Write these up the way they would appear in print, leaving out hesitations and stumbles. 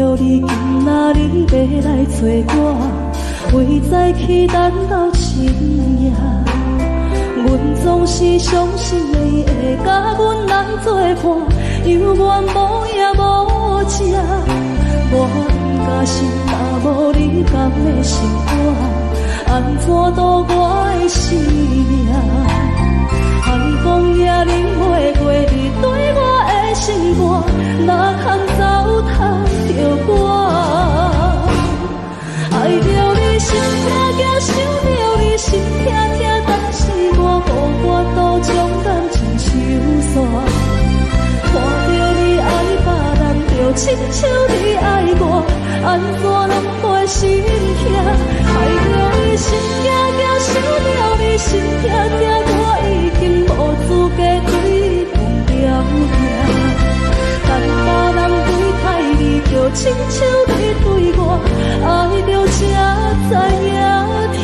著你今仔日欲來揣我，為早起等到深夜。阮總是相信你會佮阮來做伴，猶原無影無跡。我毋甘心，若無你敢會心肝，按怎度我的生命？寒風夜冷月月你對我的心肝，哪通糟蹋著我？愛著你心疼疼，想著你心疼疼，但是我無法度將感情收煞。看著你愛別人，就親像你愛我，按怎攏袂心疼？愛著你心疼疼，想著你心疼疼，我已經無資格對你講條件。等別人對待你，就親像你對我，愛著才知影疼。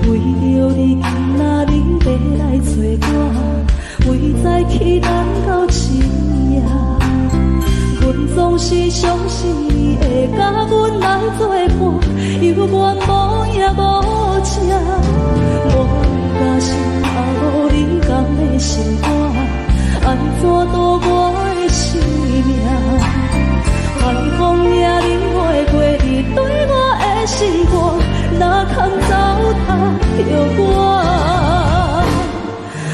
為著你今仔日欲來揣我，為早起等到深夜。阮總是相信你會佮阮來做伴，猶原無影無跡。我毋甘心，若無你敢會心肝，按怎度我的生命？寒風夜冷月月你對我的心肝，哪通糟蹋著我？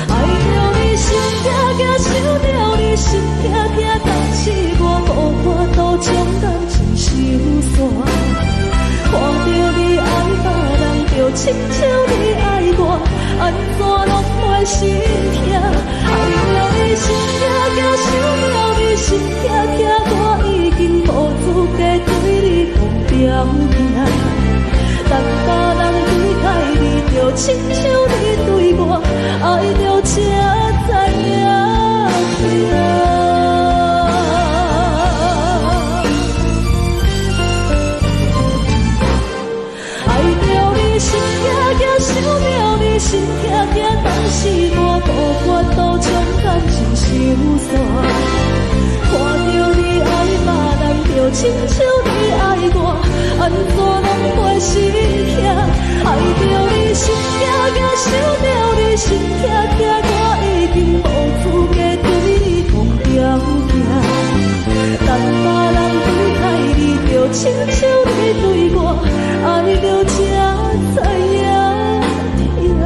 愛著你心疼疼，想著你心疼疼，但是我無法度將感情收煞。看著你愛別人，就親像你愛我，按怎攏袂心疼？愛著你心疼疼，想著你心疼疼，我已經無資格對你講條件。等別人對待你，就親像你對我，愛著才知影疼。愛著你心疼疼，想著你心疼疼，但是我無法度將感情收煞。看著你愛別人，就親像你愛我，按怎攏袂心疼？愛著你心疼疼，想著你心疼疼，我已經無資格對你講條件。等別人對待你，就親像你對我，愛著才知影疼。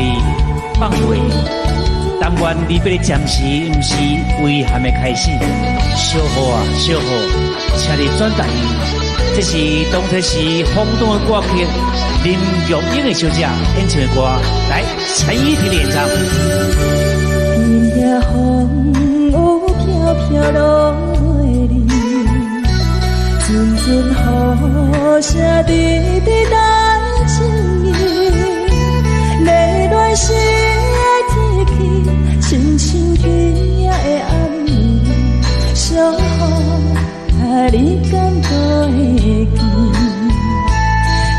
你放袂。但願離別的暫時，毋是遺憾的開始。小雨啊，小雨，請你轉達伊。這是當初時轟動的歌曲，林玉英的小姐演唱的歌，來陳依婷的演唱。今夜風雨飄飄落袂離，陣陣雨聲直直等情意，熱戀時的天氣，親像今夜的暗暝，小雨啊，你敢閣會記？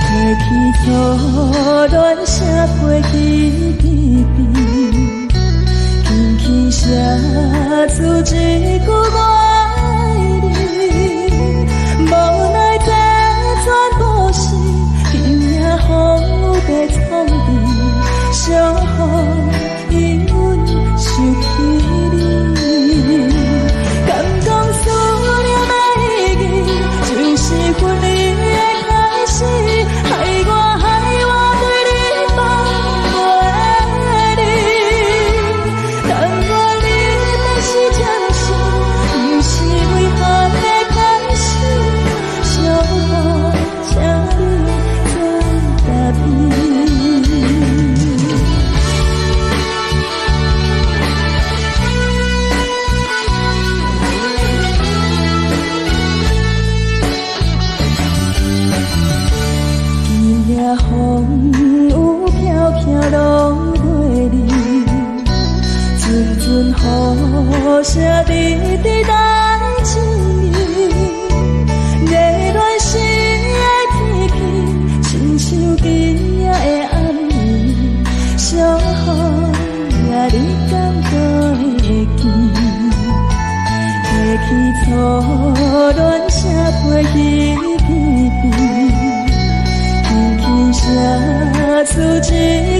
提起初戀寫批彼甜甜，輕輕寫出一句我愛你，無奈這全部是今夜風雨的創治，小雨引阮想起你，敢講思念的意義，就是分離的開始，害我害我對你放袂離。但願離別是暫時，毋是遺憾的開始，小雨，請你轉達伊。今夜風雨飄飄落袂離，陣陣雨聲直直等情意，熱戀時的天氣，親像今夜的暗暝，小雨啊，你敢閣會記？提起初戀寫批彼甜甜，輕輕寫出一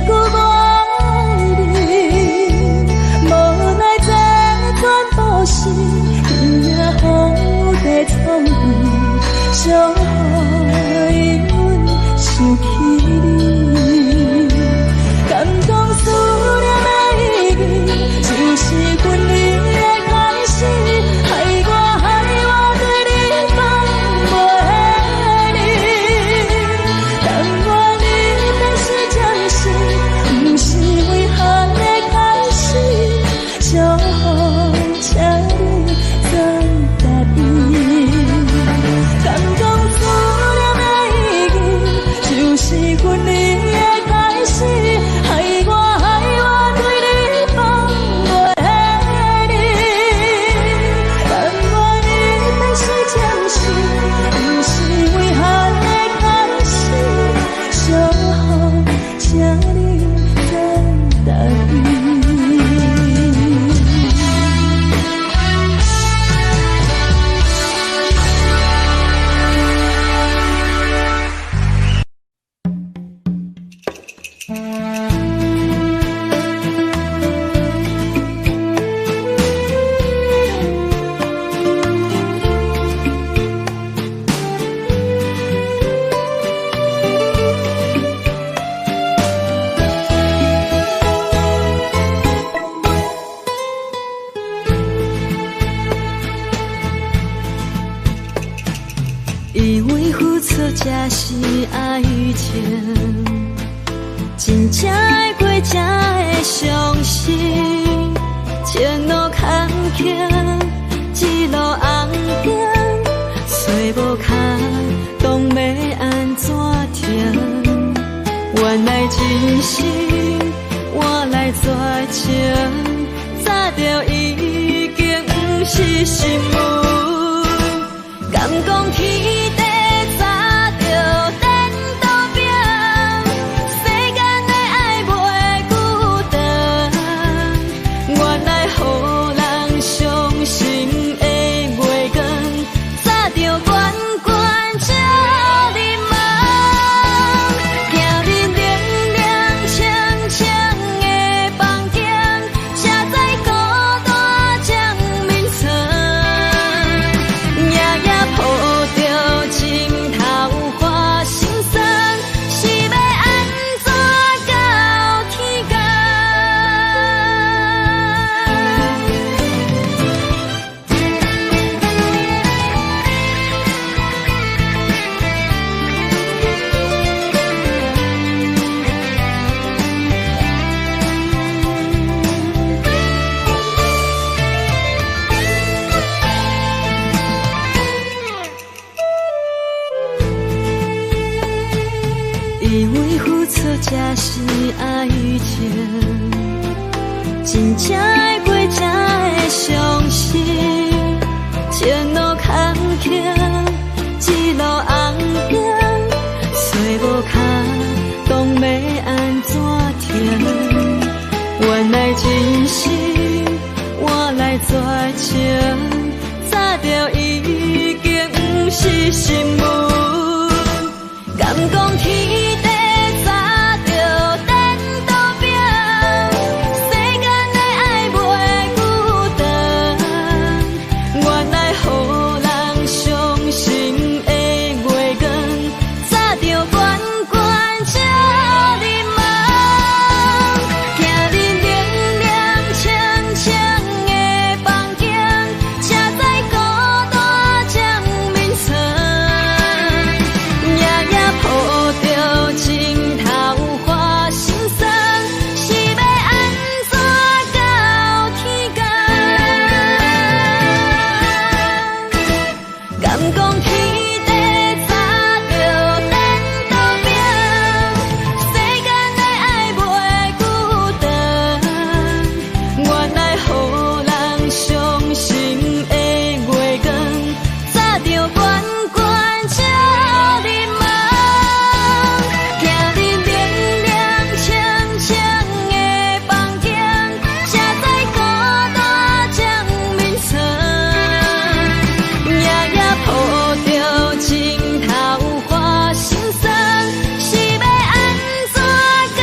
句我愛你，無奈這全部是今夜風雨的創治，小雨引阮想起你，敢講思念的意義，就是分離的開始，害我害我對你放袂離。但願離別是暫時，毋是遺憾的開始，小雨，請你轉達伊。敢講思念的意義，就是分離的開始，害我害我對你放袂離。但願離別是暫時，毋是遺憾的開始，小雨，請你轉達伊。以為付出才是愛情，真正愛過才會相信。前路坎坷，一路紅燈，找無跤當欲按怎停？原來真心換來絕情，早就已經毋是新聞。敢講天地早就顛倒變，世間的愛袂孤單。原來予人傷心的月光，早就懸懸這呢茫。行入冷冷清清的房間，才知孤單將眠床。夜夜抱著真正會過才會傷心。前路坎坷，一路紅燈，找無跤當欲按怎停？原來真心換來絕情，早就已經毋是新聞。敢講天地早就顛倒變，世間的愛袂孤單。原來予人傷心的月光，早就懸懸這呢茫。行入冷冷清清的房間，才知孤單占眠床。夜夜抱著枕頭花心酸，是欲按怎到天光？敢講天地早就顛倒變，世間的愛袂孤單。原來予人傷心的月光，早就懸懸這呢茫。行入冷冷清清的房間，才知孤單占眠床。夜夜抱著枕頭花心酸，是欲按怎到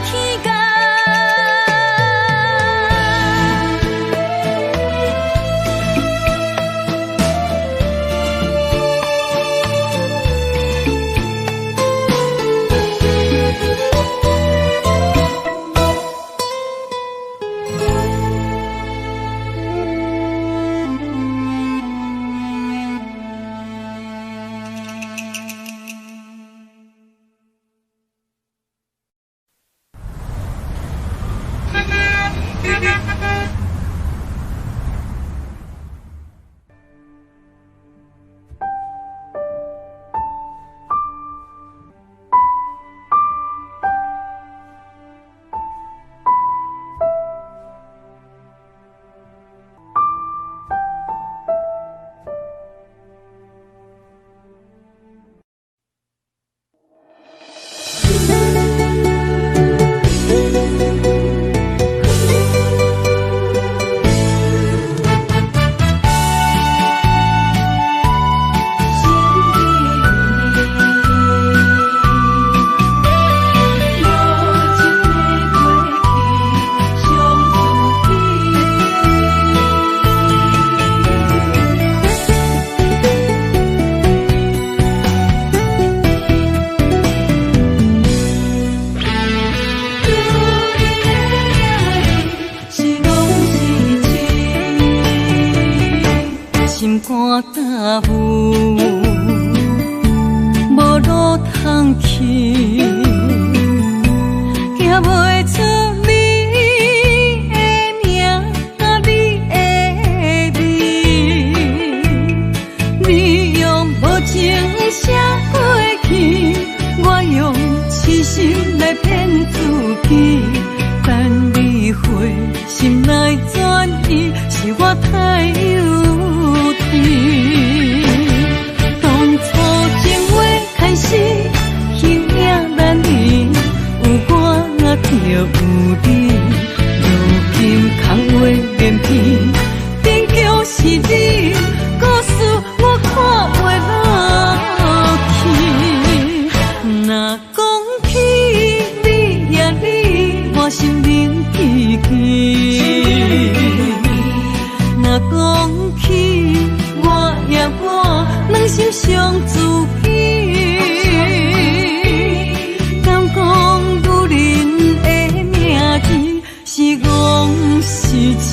天光？心肝担负，無路通去，行袂出你的名，你的味。你用無情寫過去，我用痴心來騙自己。等你回心來轉意，是我太幼稚。當初情話開始，形影難離，有我就有你。如今空話連篇，勉強是你，故事我看袂落去。若講起你呀你，我心冷吱吱。若講起我呀我，兩心傷自己。敢講女人的名字是戇是痴？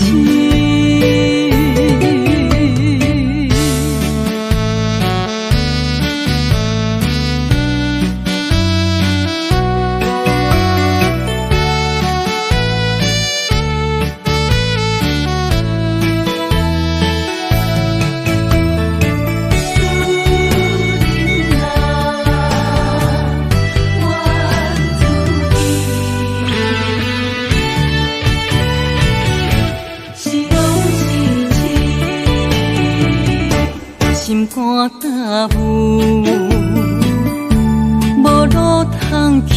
大霧，無路通去，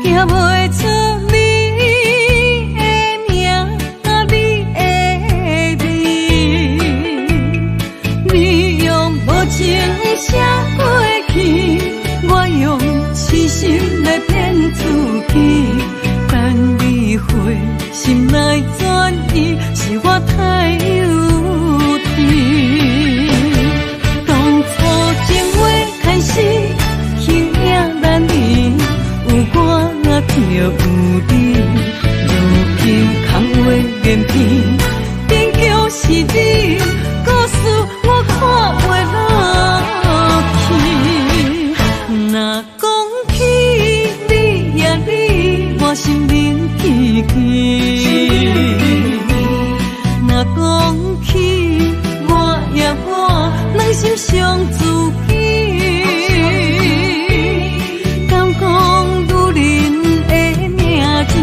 行袂出你的名，你的味。你用無情寫過去，我用痴心來騙自己，等你回心來轉意，是我太幼稚。當初情話開始，形影難離，有我就有你，如今空話連篇，勉強是你，故事我看袂落去。若講起你呀你，我心冷吱吱。若講起我呀我，兩心傷自己。敢講女人的名字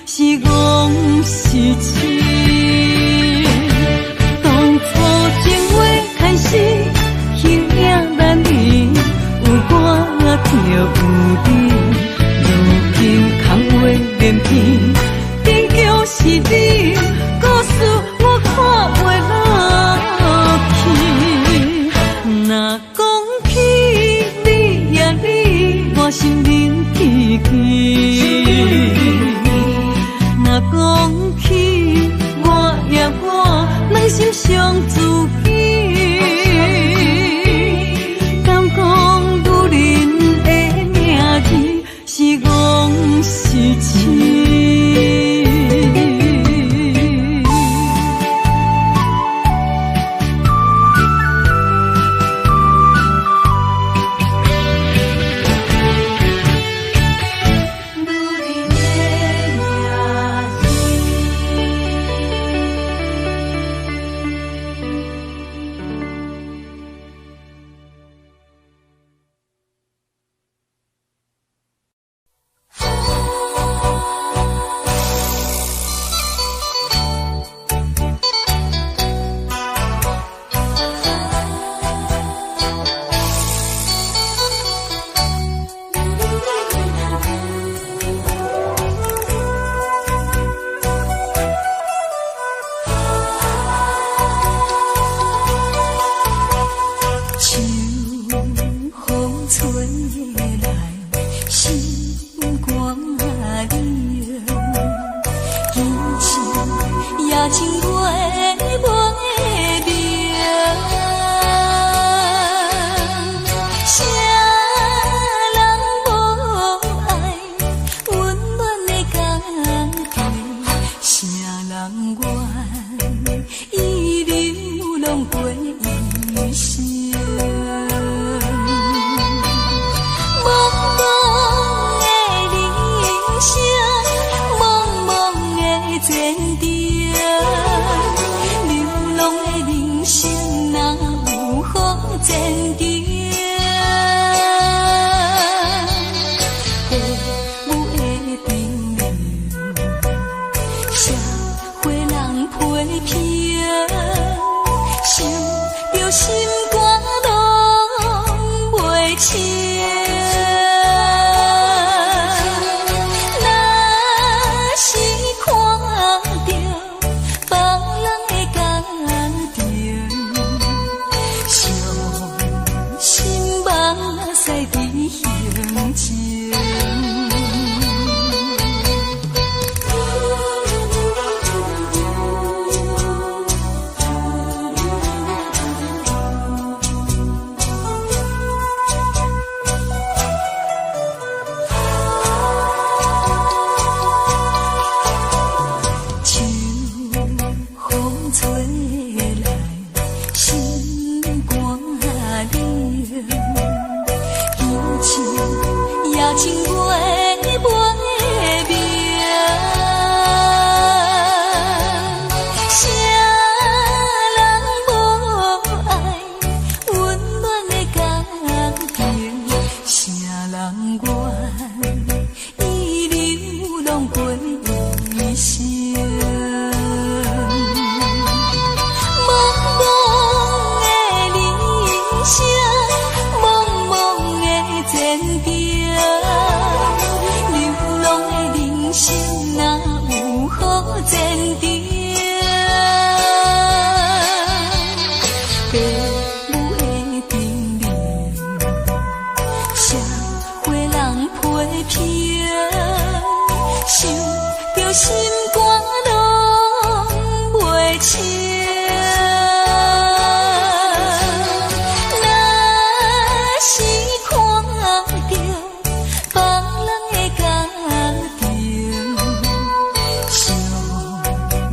是戇是痴？當初情話開始，形影難離，有我就有你，如今空話連篇，勉強是你，故事我看袂落去。若講起你呀你，我心冷吱吱。若講起我呀我，兩心傷自己。敢講女人的名字是戇是痴？女人的名字。秋風吹來，心肝冷，今生也情月袂明。誰人無愛溫暖的家庭？誰人願意流浪過一生？茫茫的人生，茫茫的前程，心肝攏袂清。若是看著別人的家庭，傷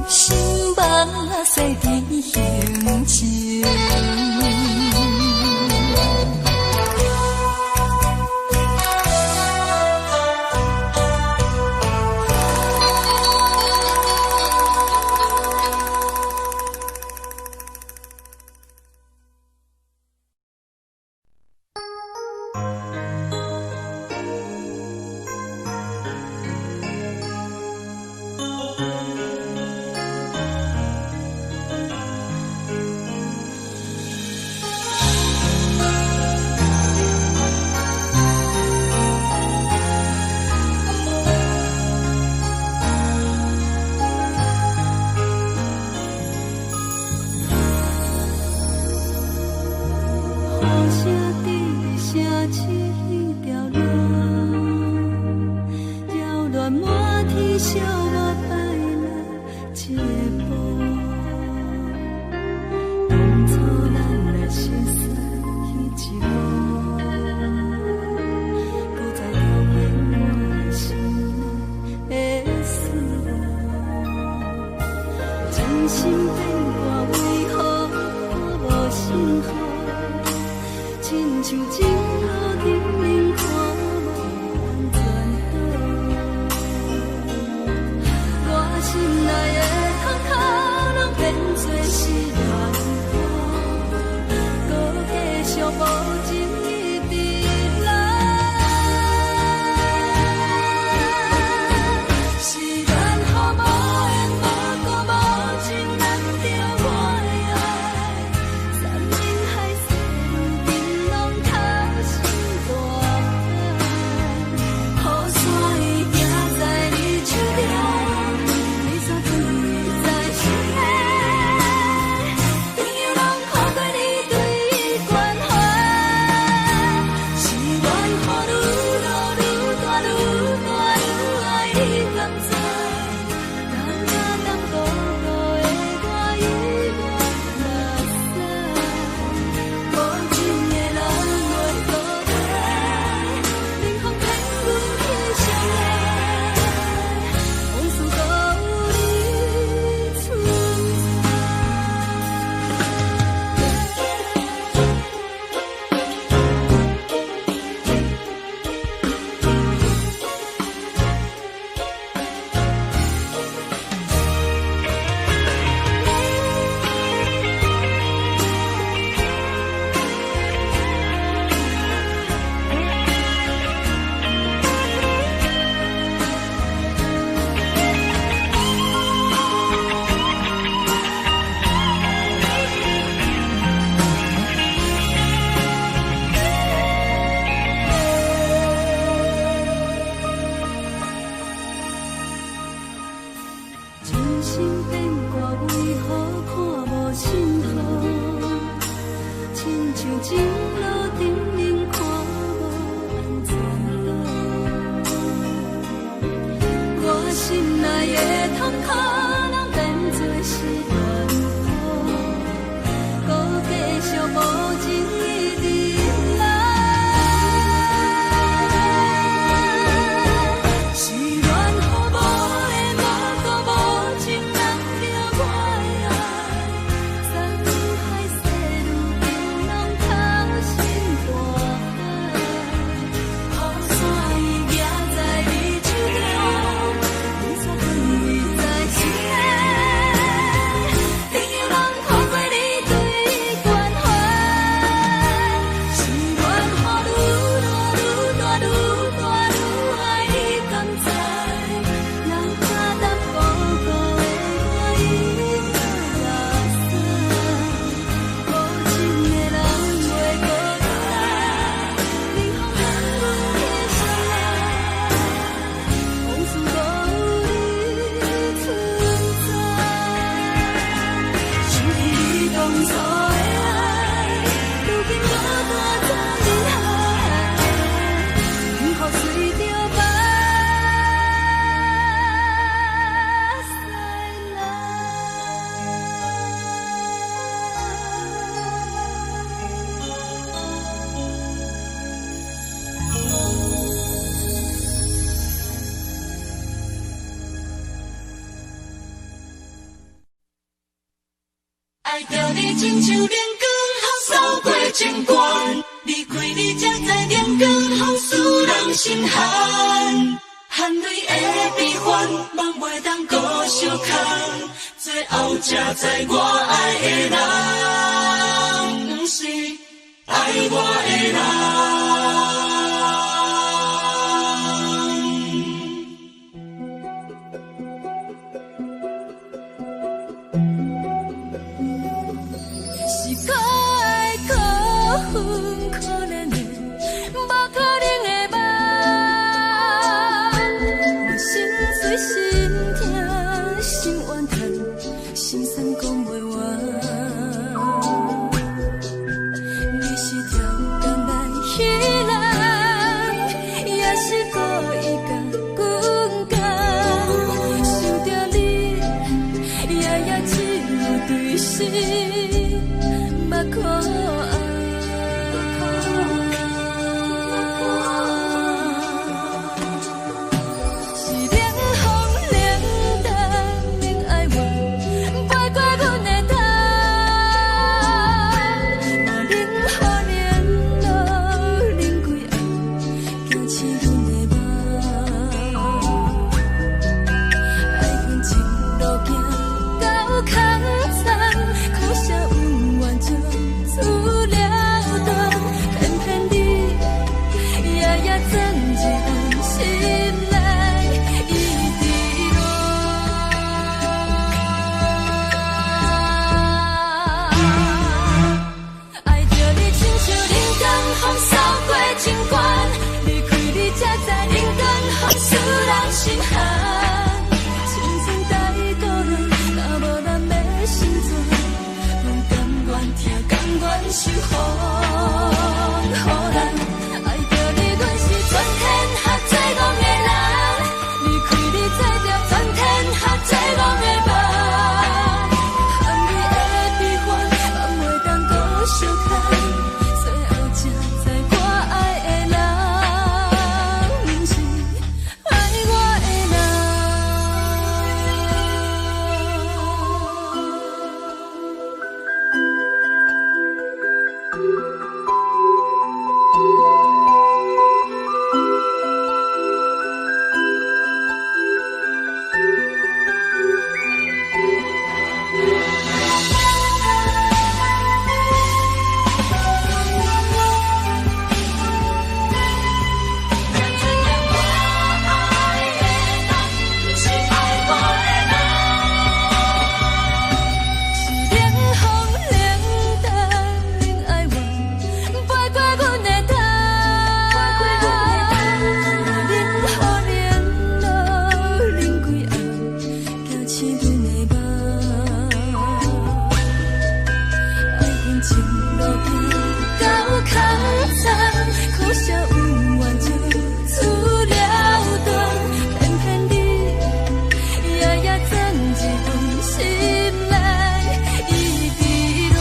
心目屎甜胸前。雨声伫城市潮落，扰乱满天小我摆来一步。当初咱若熟识彼一幕，搁再重演我心内的思慕。真心变卦为何看无信号？亲像情路顶面看无安全岛，我心内的痛苦拢变作是恋雨，阁继续无情一直来。是缘予无缘无故无情揽著我的爱，山盟海誓如今拢投身大海，雨伞伊行在你手中，你煞放在身边，朋友拢看过你对伊关怀，是缘予愈落愈大愈大愈爱，你敢知？人若当孤孤的我犹原目屎，无情的人袂孤单，冷风骗阮去相爱，往事阁有你存在。真心变卦为何看无信号？亲像情路顶面看无安全岛，我心内的痛苦拢变作是恋雨，阁继续无情一直来。是缘予无缘无故无情揽著我的爱，山盟海誓如今拢投身大海，雨伞伊行在你手中，你煞放在身边，愛著你親像冷光予掃過情關，離開你才知冷光予使人心寒。含淚的悲歡，夢袂當閣相牽，最後才知我愛的人，毋是愛我的人。是可愛可恨可憐的，無可能的夢。我心碎心痛心怨嘆，心酸講袂完。你是刁工來彼人，也是故意共阮講？想著你，夜夜只有對心目苦紅。是冷風冷淡冷哀怨，飛過阮的頭。我冷雨冷露冷規暗，驚醒阮的夢。愛恨一路行到空残，可惜恩怨就此了斷。偏偏你夜夜鑽入阮心內，一直戀。愛著你親像冷光予掃過情關，離開你才知冷光予使人心寒。青春太孤單，若無人欲成全，阮甘願疼，甘願受風予人。愛著你，阮是全天下最戇的人，離開你才著全天下最戇的夢。含淚的悲歡，夢袂當閣相牽，最後才知我愛的人，毋是愛我的人。是愛我的人。是冷風冷淡冷哀怨，飛過阮的頭。我冷雨冷露冷規暗，驚醒阮的夢。愛恨一路行到空殘，可惜恩怨就此了斷。偏偏你夜夜鑽入阮心內，一直戀。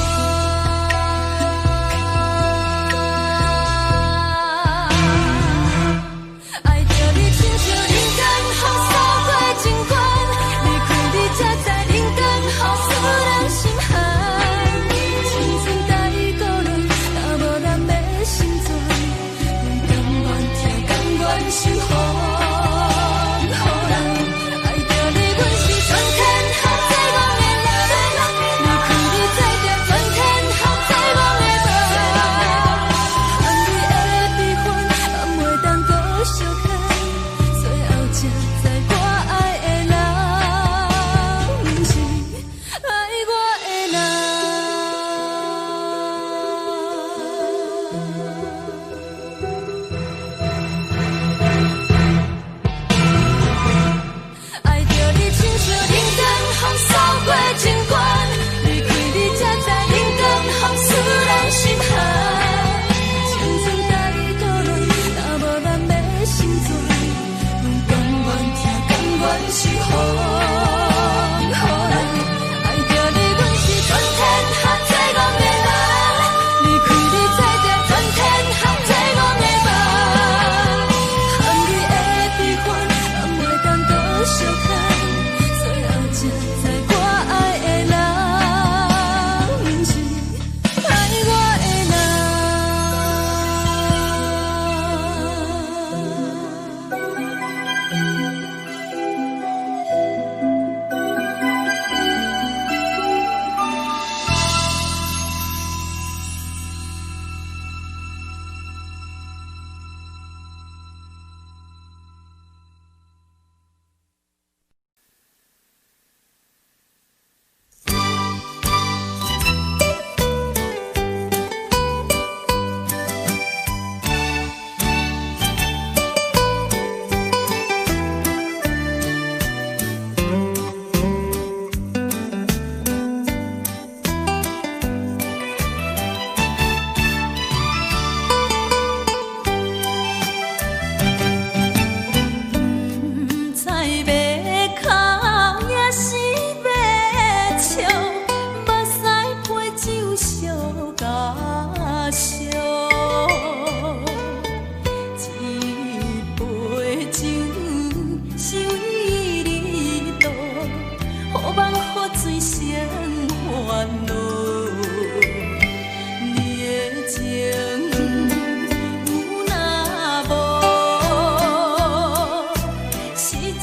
愛著你親像冷光予掃過情關，離開你才知冷光予使人心寒。青春太孤單，若無人欲成全，阮甘願疼，甘願受風予人。愛著你，阮是全天下最戇的人，離開你才著全天下最戇的夢。含淚的悲歡，夢袂當閣相牽，最後才知我愛的人，毋是愛我的人。愛著你親像冷光予掃過情關，離開你才知冷光予使人心寒。青春太孤單，若無人欲成全，阮甘願疼，甘願受風予人。愛著你，阮是全天下最戇的人，離開你才著全天下最戇的夢。含淚的悲歡，夢袂當閣相牽，最後才知我愛的人，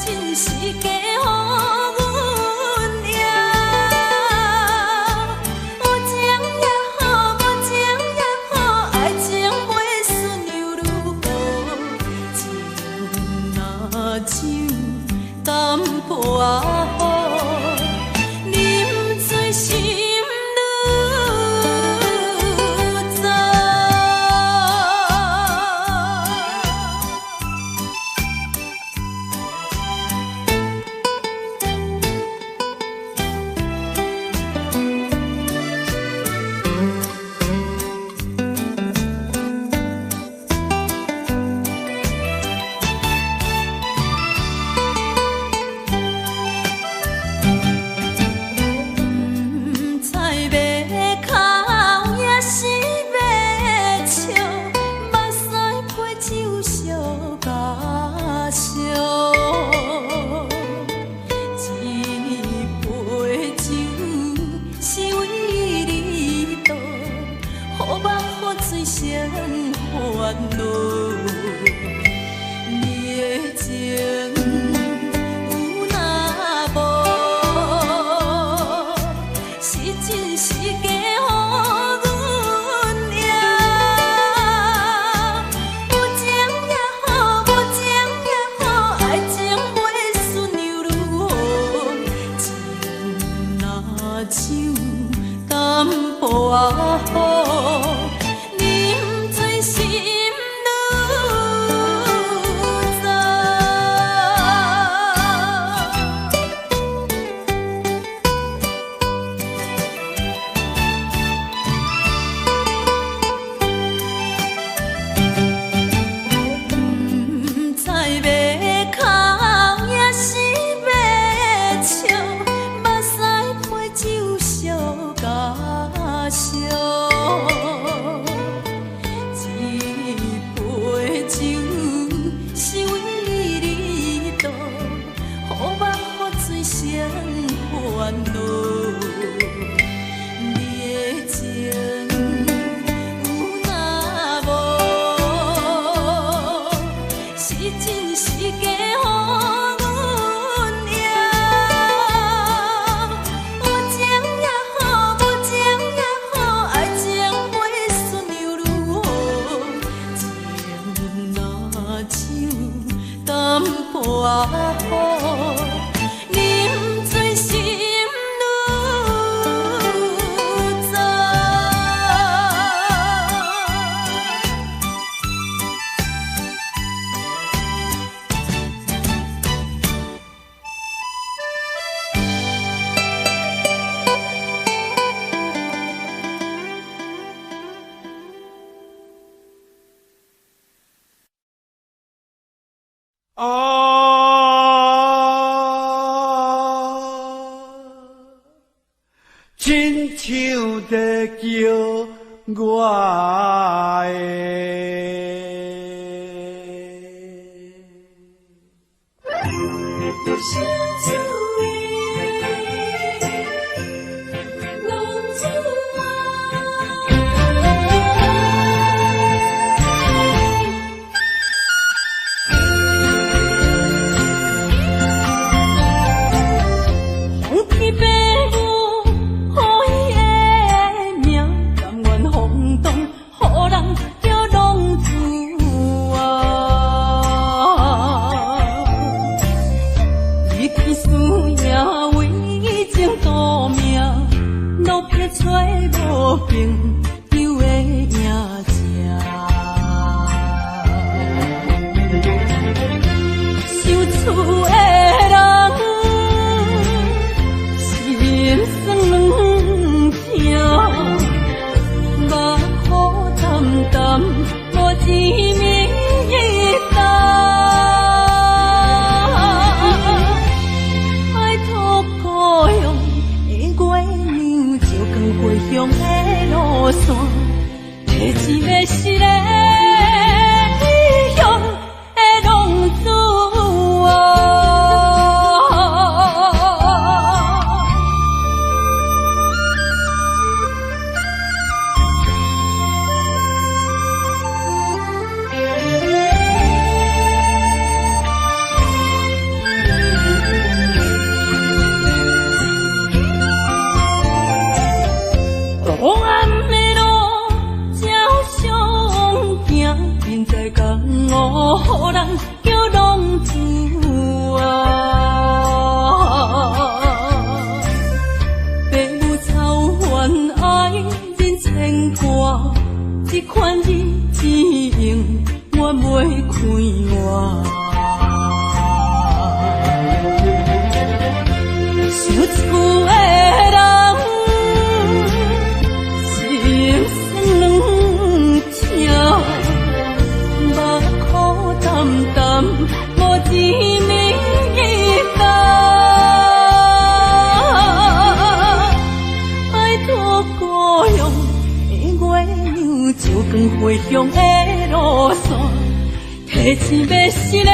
真是假，予阮赢。有情也好，無情也好，愛情袂順又如何？情若酒淡薄仔好，啉醉心愈早。毋知欲哭抑是欲笑，目屎配酒相加烧。這杯酒是為你倒，予夢予醉成煩惱。你的情有若無，是真是假，予阮贏。有情也好，無情也好，愛情袂順又如何？情若酒淡薄仔好，啉醉心愈早。毋知欲哭抑是欲笑，目屎配酒相加烧。這杯酒是為你倒，予夢予醉成煩惱。你的情有若無，是真是假，予阮贏。有情也好，無情也好，愛情袂順又如何？情若酒淡薄仔好，啉醉心愈早。啊，親像在叫我的。风起白雾，予伊的名，甘愿风动，予人叫浪子啊。你去输赢为情赌命，落魄找无朋友的赢者。想厝的人，心酸软疼，目苦澹澹，無一暝一冬。拜託故鄉的月娘，照光回鄉的路線。提錢欲死的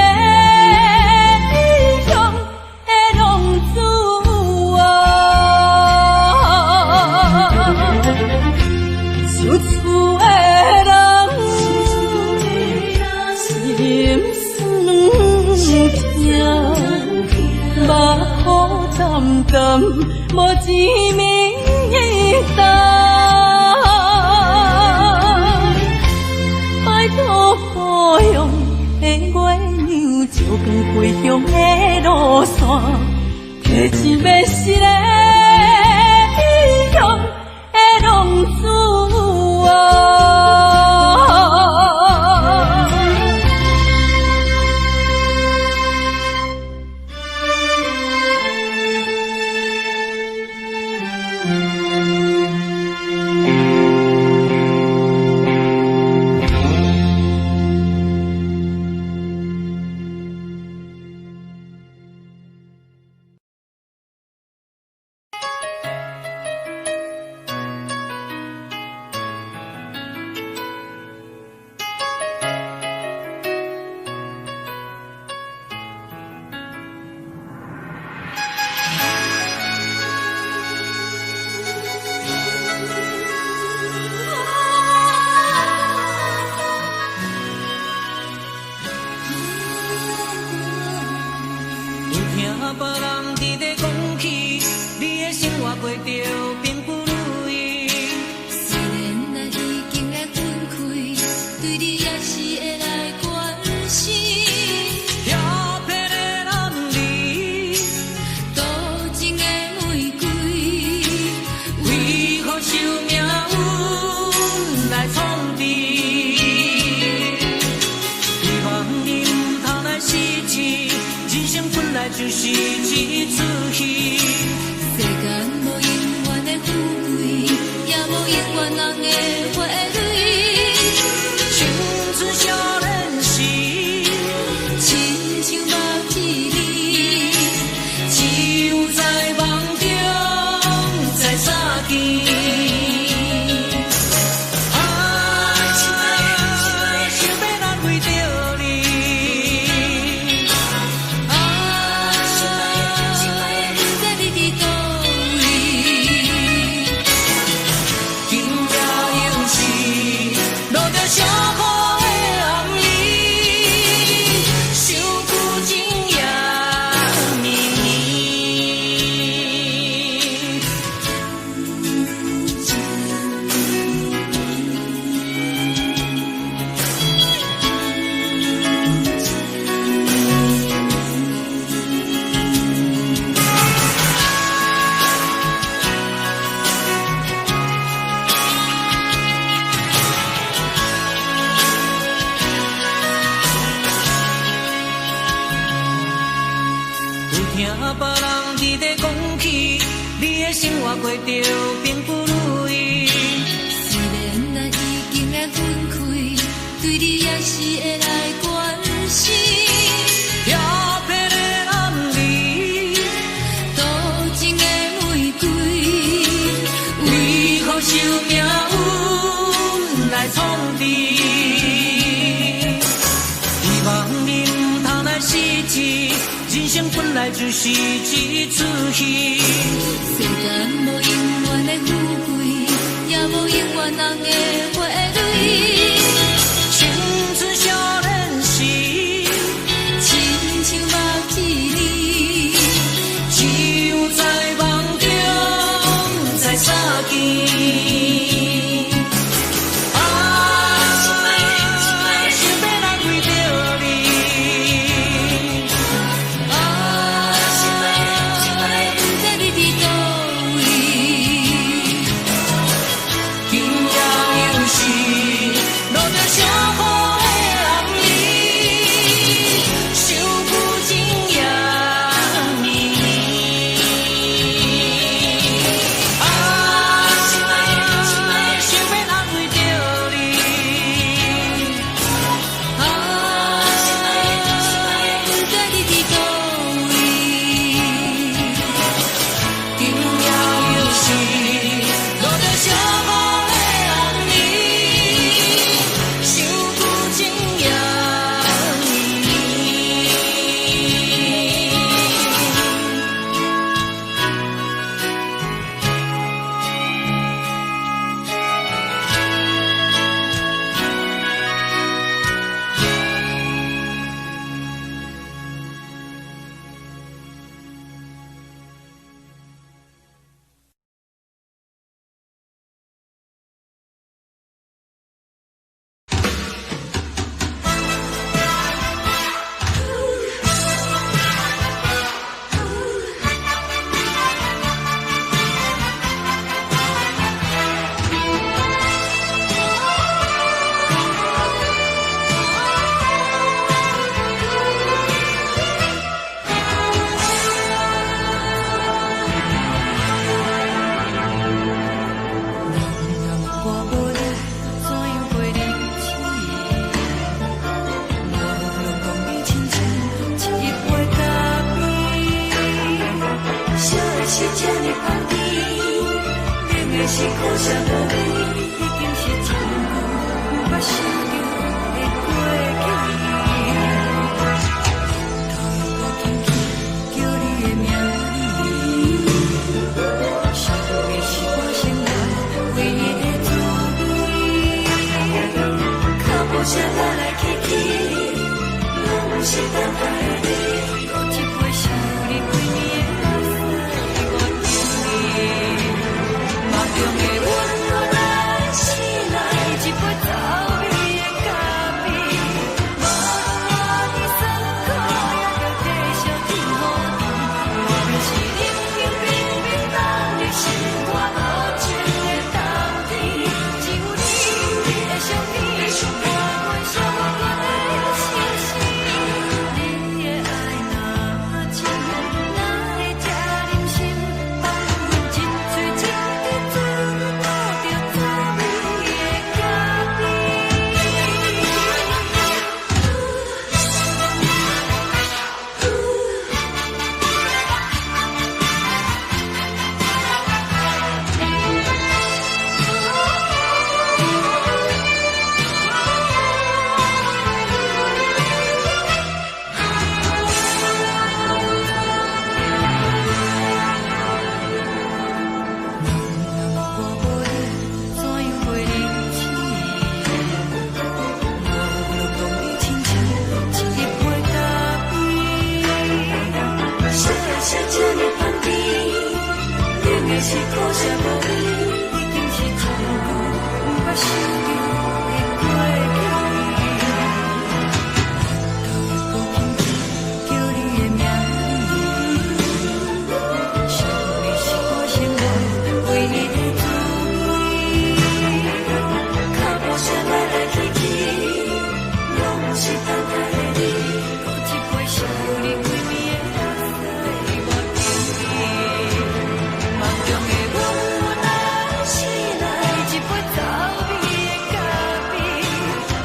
异乡的浪子啊，想厝的人心酸痛，目苦澹澹，无一暝担。拜托故乡的月娘，照光归乡的路线，提钱欲死的异乡的浪子啊。有听别人伫咧讲起，你的生活过著并不如意。虽然咱已经来分开，对你也是会来关心。飘撇的男儿，多情的玫瑰，为何受命运来创治？希望你毋通来失志，人生本来就是一出戏。世间无永远的富贵，也无永远人的花蕊。青春少年时，亲像目一暝，只有在梦中才相见。啊，想欲来为著你。啊，不知你伫佗位。今夜又是落著小雨的暗暝，想久情也绵绵。有听别人伫咧讲起，你的生活过著并不如意。虽然咱已经来分开，对你也是会来关心。飘撇的男儿，多情的玫瑰，为何受命运来创治？希望你毋通来失志，人生本来就是一出戏。世间无永远的富贵，也无永远人的花蕊。青春少年时，亲像目一暝，只有在梦中才相见。啊，想欲来为著你。啊，不知你伫佗位。今夜又是燒的是這呢香甜，冷的是苦澀無味，已經是真久毋捌想著的過去。頭又閣輕輕叫你的名字，想的是我生活唯一的滋味。腳步聲來來去去，攏是等待的你。閣一杯想你幾暝的目屎，我等你。夢中的阮來醒來，一杯走味的咖啡，無論偌尼酸苦，也著繼續天雨甜。莫非是冷冷冰冰放入心肝無情的冬天？只有你的相片，伴阮寂寞的相思。你的愛若真，哪會這忍心放阮一喙一滴水吐著滋味的咖啡？我無你，怎樣過日子？無論當你親像一杯咖啡。燒的是這呢香甜，冷的是苦澀無味，已經是真久毋捌想著的過去。頭又閣輕輕叫你的名字，想的是我生活唯一的滋味。腳步聲來來去去，攏是等待的你。閣一杯想你幾暝的目屎，我等你。夢中的阮來醒來，一杯走味的咖啡。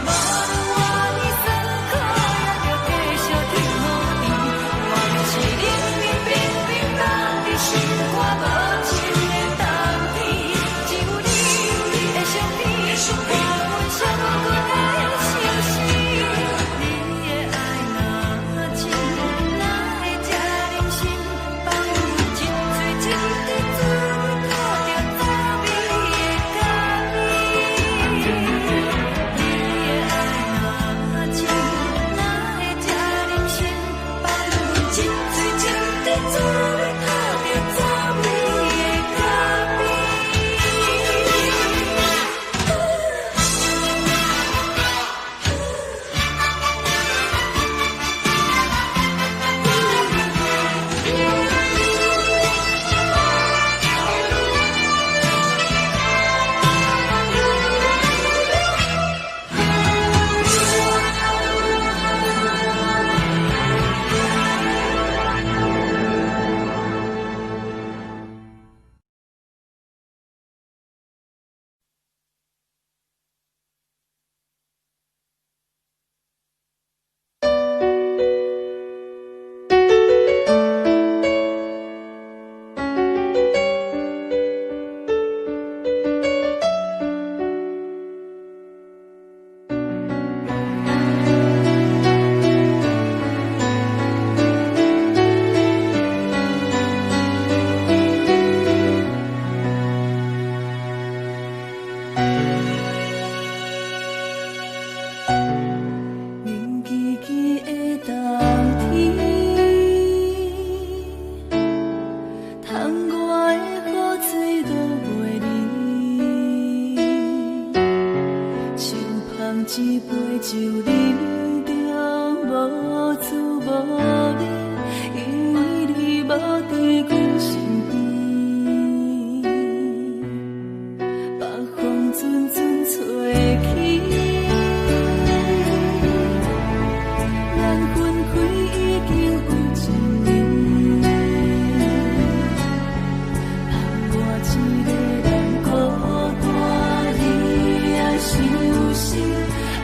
無論偌尼酸苦，也著繼續天雨甜。莫非是冷冷冰冰放入心肝無情的冬天？只有你的相片，伴阮寂寞的相思。你的愛若真，哪會這忍心放阮一喙一滴水吐著滋味的咖啡？你的愛若真，哪會這忍心放阮一喙一滴水吐著滋味的咖啡？冷吱吱的冬天，窗外的雨水落袂离，手捧一杯酒，饮著無滋無味，因為你無佇阮身邊。北風陣陣吹起，咱分開已經有一年，放我一個人孤單，你愛傷心，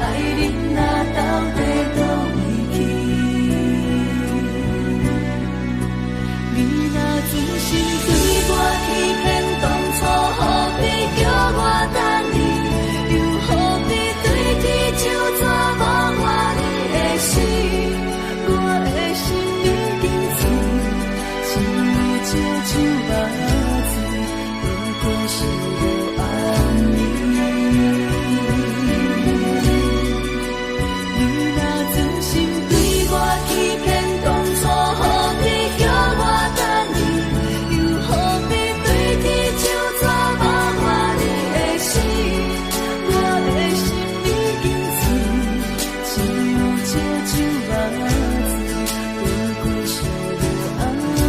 愛人啊到底佗位去？你若知心對我欺騙，當初何必叫我等你？又何必對天咒詛無愛你的心？我的心已經醉，一酒酒目醉，不過是無暗暝。你若存心對我欺騙，當初何必叫我等你？又何必對天咒詛無愛你的心？我的心已經醉，一酒酒目醉，不過是無暗暝。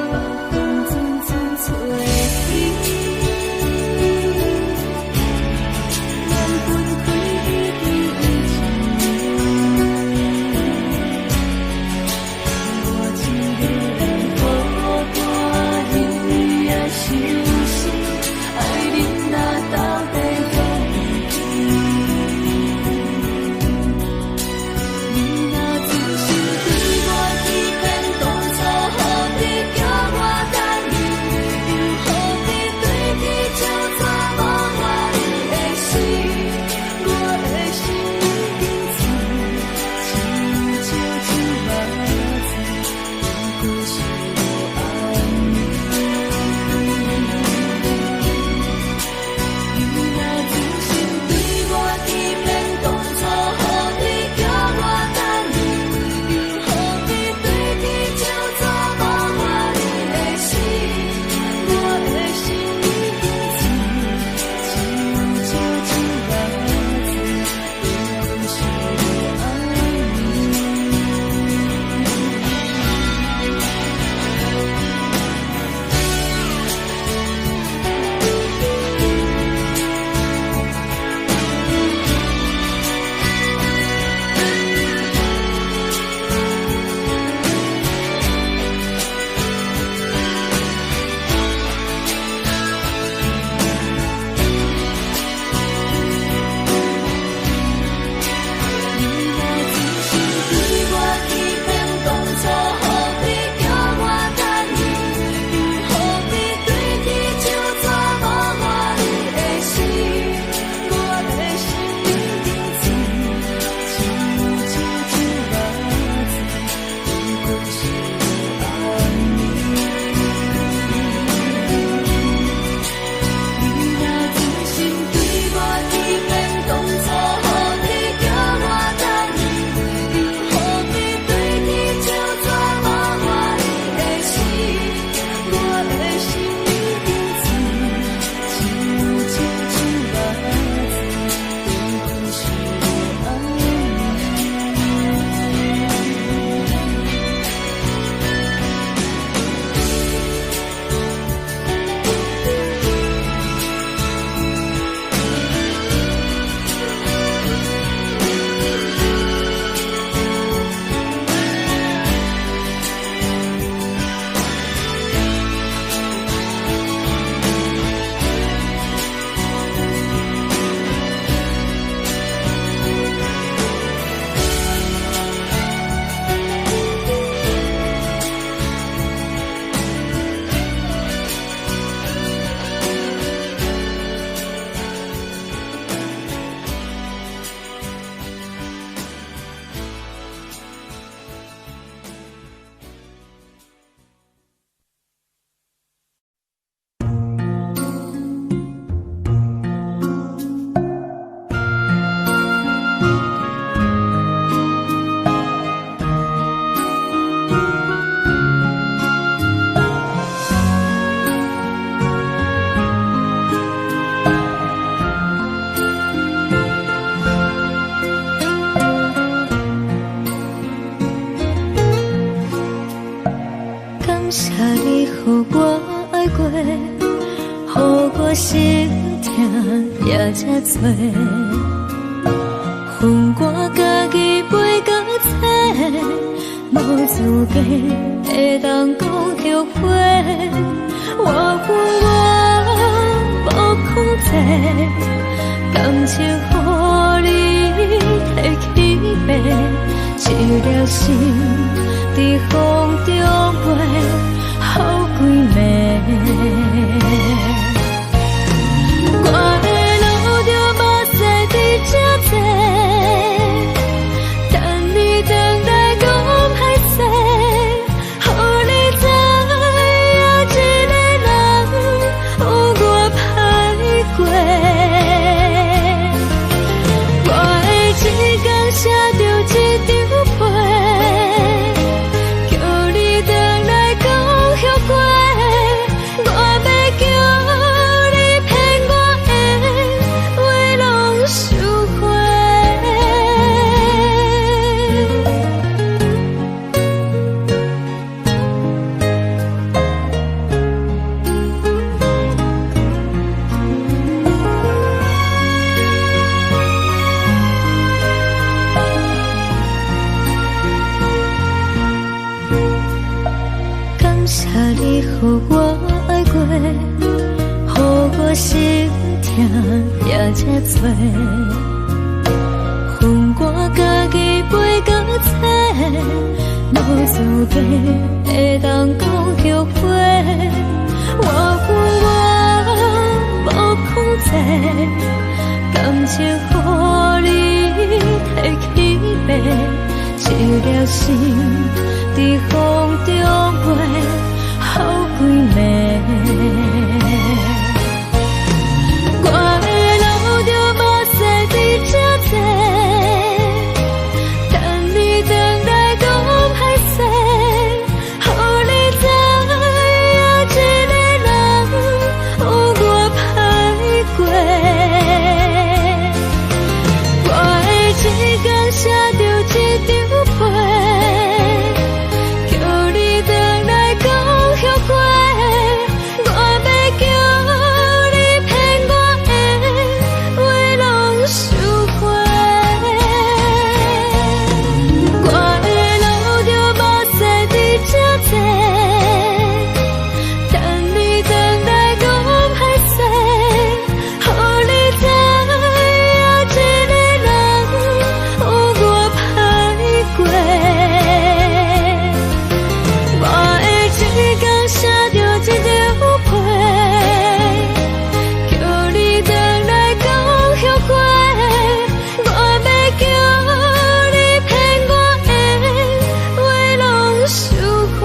北風陣陣吹起，緣分開已經一千年。我一個人孤單，因你愛相信，愛人若斗阵予會記。你若存心對我欺騙，當初何必叫我等你？又何必對天咒詛無愛你的心？我的心已經醉，一酒酒目醉，不過是無暗暝。你若存心對我欺騙，當初何必叫我等你？又何必對天咒詛無愛你的心？我的心已經醉，一酒酒目醉，不過是無暗暝。你若存心對我欺騙，當初何必叫我等你？又何必對天咒詛無愛你的心？我的心已經醉，一酒酒目醉，不過是無暗暝。你若存心對我欺騙，當初何必叫我等你？又何必對天咒詛無愛你的心？我的心已經醉，一酒酒目醉，不過是無暗暝。感謝你予我愛過，予我心疼也這多。予我家己背甲冊，無資格會當講後悔。我恨我無控制，感情予你提去爬，一粒心佇風中飛，予規暝。我會流著目屎佇這坐，等你轉來講歹勢，予你知影一个人有偌歹過。我會一工寫著一張批，叫你轉來講後悔。我欲叫你騙我的話攏收回。感謝你予我愛過，予我心疼也這多。予我家己飛到找，無資格會當講後悔。我恨我無控制，感情予你提去爬，一粒心佇風中飛，予規暝。我會流著目屎佇這坐，等你轉來講歹勢，予你知影一個人有偌歹過。我會一工寫著一張批，叫你轉來講後悔。我欲叫你騙我的話攏收回。我會流著目屎佇這坐，等你轉來講歹勢，予你知影一個人有偌歹過。我會一工寫著一張批，叫你轉來講後悔。我欲叫你騙我的話攏收回。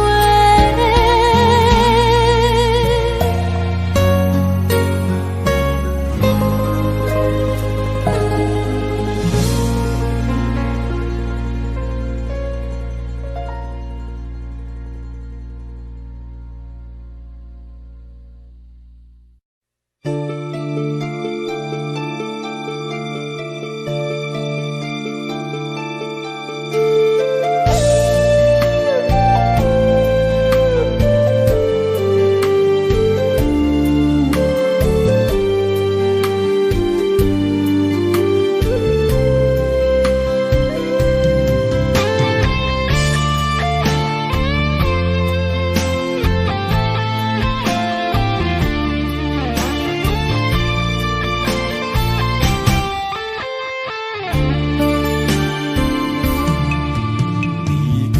離家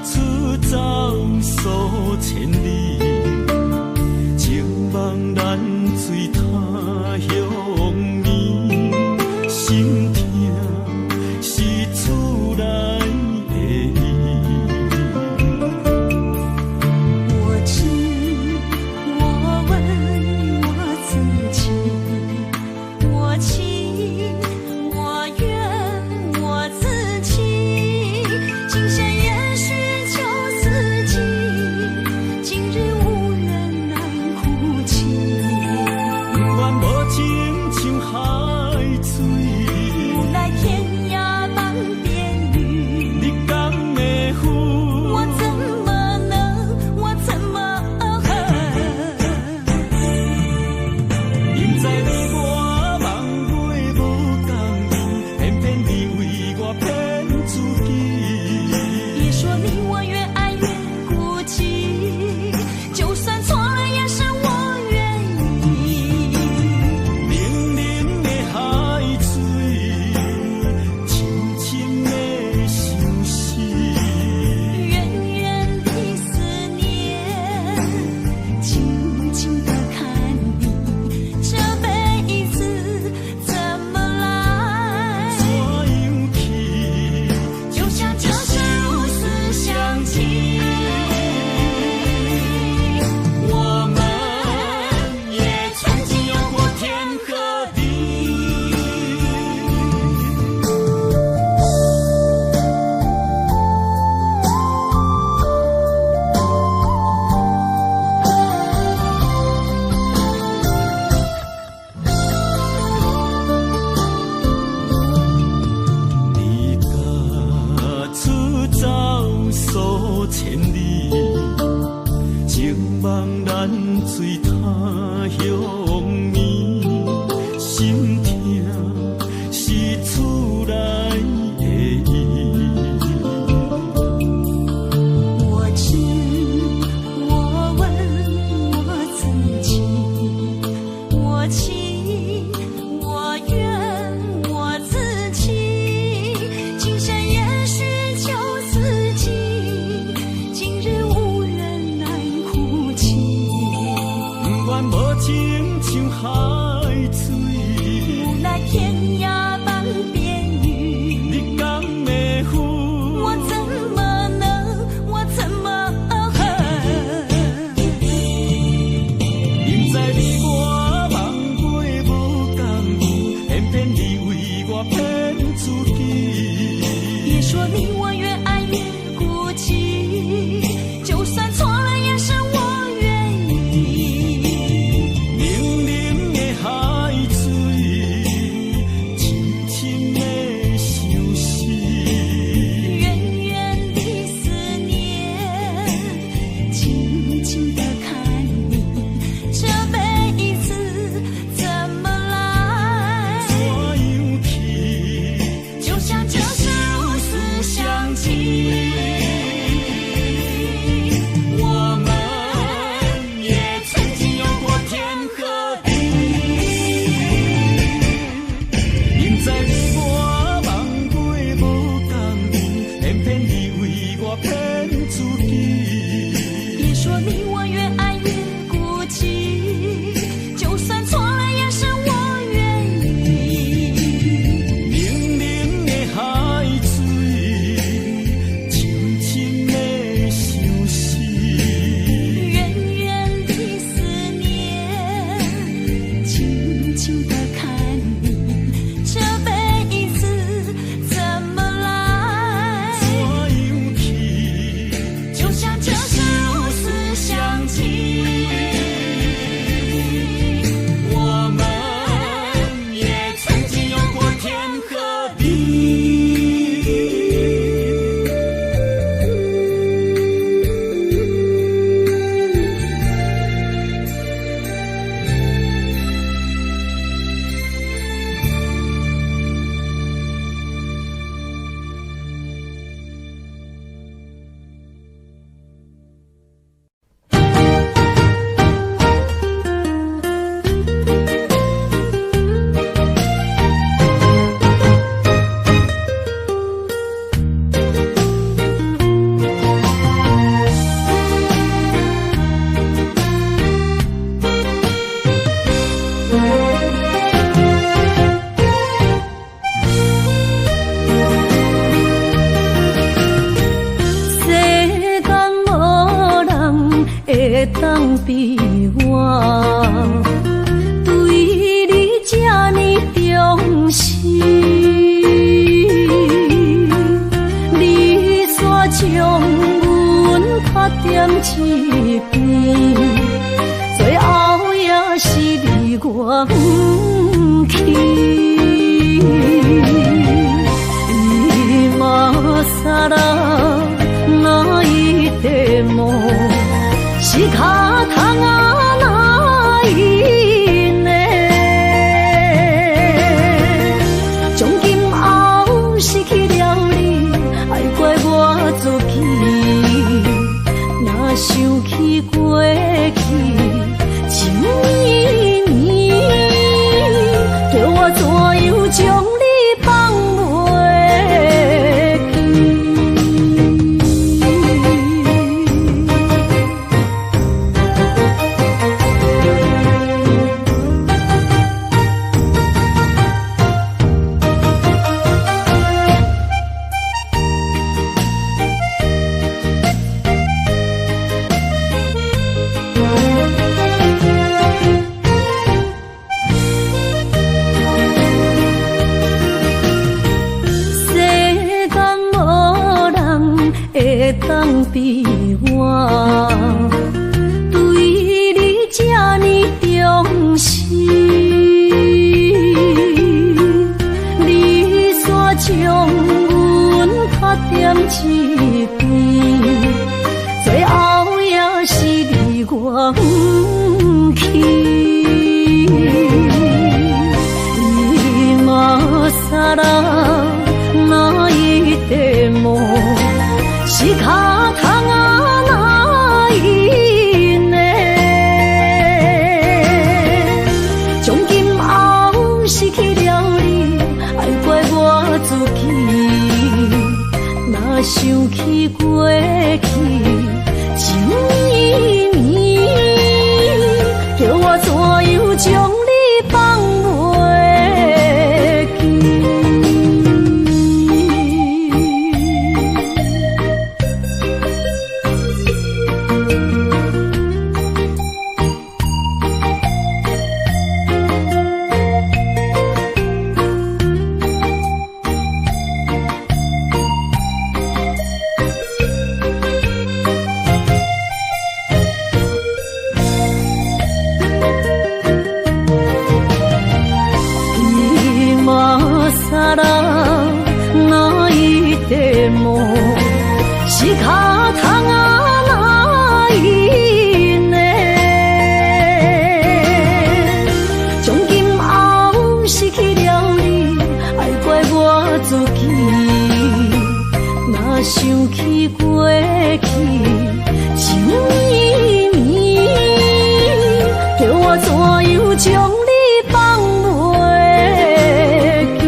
出走數千里，情網難追他鄉暝，心疼是厝內的伊。我知，我問我自己，我情我願我自己，今生也許舊四季，望難醉他鄉暝，心疼是厝內的伊。我知，我問我自己，我情我願我自己，今生也許就此際，今日無緣難哭泣。不願無情像海水，無奈天涯般變雨。你敢會負？我怎麼能，我怎麼恨？明知你我夢過無仝，偏偏你為我騙自己。別說你我越愛越孤寂，就算錯了也是我願意。冷冷的海水，深深的相思。遠遠的思念，靜靜的看你，這輩子怎麼來？怎樣去？就像這是如斯相契。我們也曾經有過天和地。明知你我夢過無仝，偏偏你為我騙自己。別說你我越愛越孤寂，就算錯了也是我願意。冷冷的海水，深深的相思。遠遠的思念，靜靜的看你，這輩子怎麼來？怎樣去？就像這是如斯相契。我們也曾經有過天和地。世間無人會當比我，對你這呢重視。你煞將阮拍踮一邊，最後也是離我遠去。今更泣いても仕方がないね。從今後失去了你，愛怪我自己。若想起過去，情綿綿，叫我怎樣將你放袂記？世間無人會當比我，對你這呢重視。你煞將阮拍踮一邊，最後也是離我起過去情綿綿，叫我怎樣將你放袂記？今さら泣いても仕方がないね。從今後失去了你，愛怪我自己。若想起過去情綿綿，叫我怎樣將你放袂記？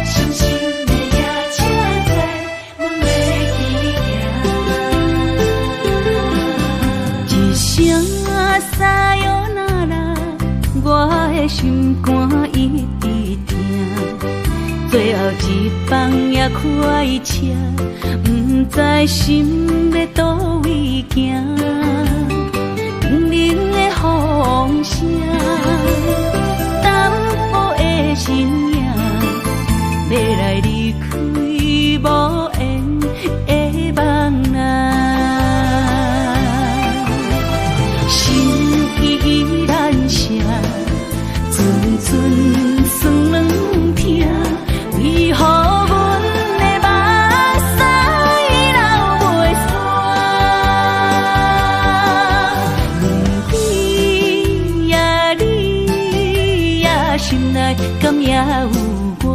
傷心的夜車載，阮欲去行。一聲さよなら，我的心肝一直疼。最後一班也快車，毋知心欲佗位行。冷冷的風聲，淡薄的身影，欲來離開無緣的夢啊。心意難捨，陣陣酸軟疼，為何阮的目屎流袂煞？你呀你呀，心內敢也有我？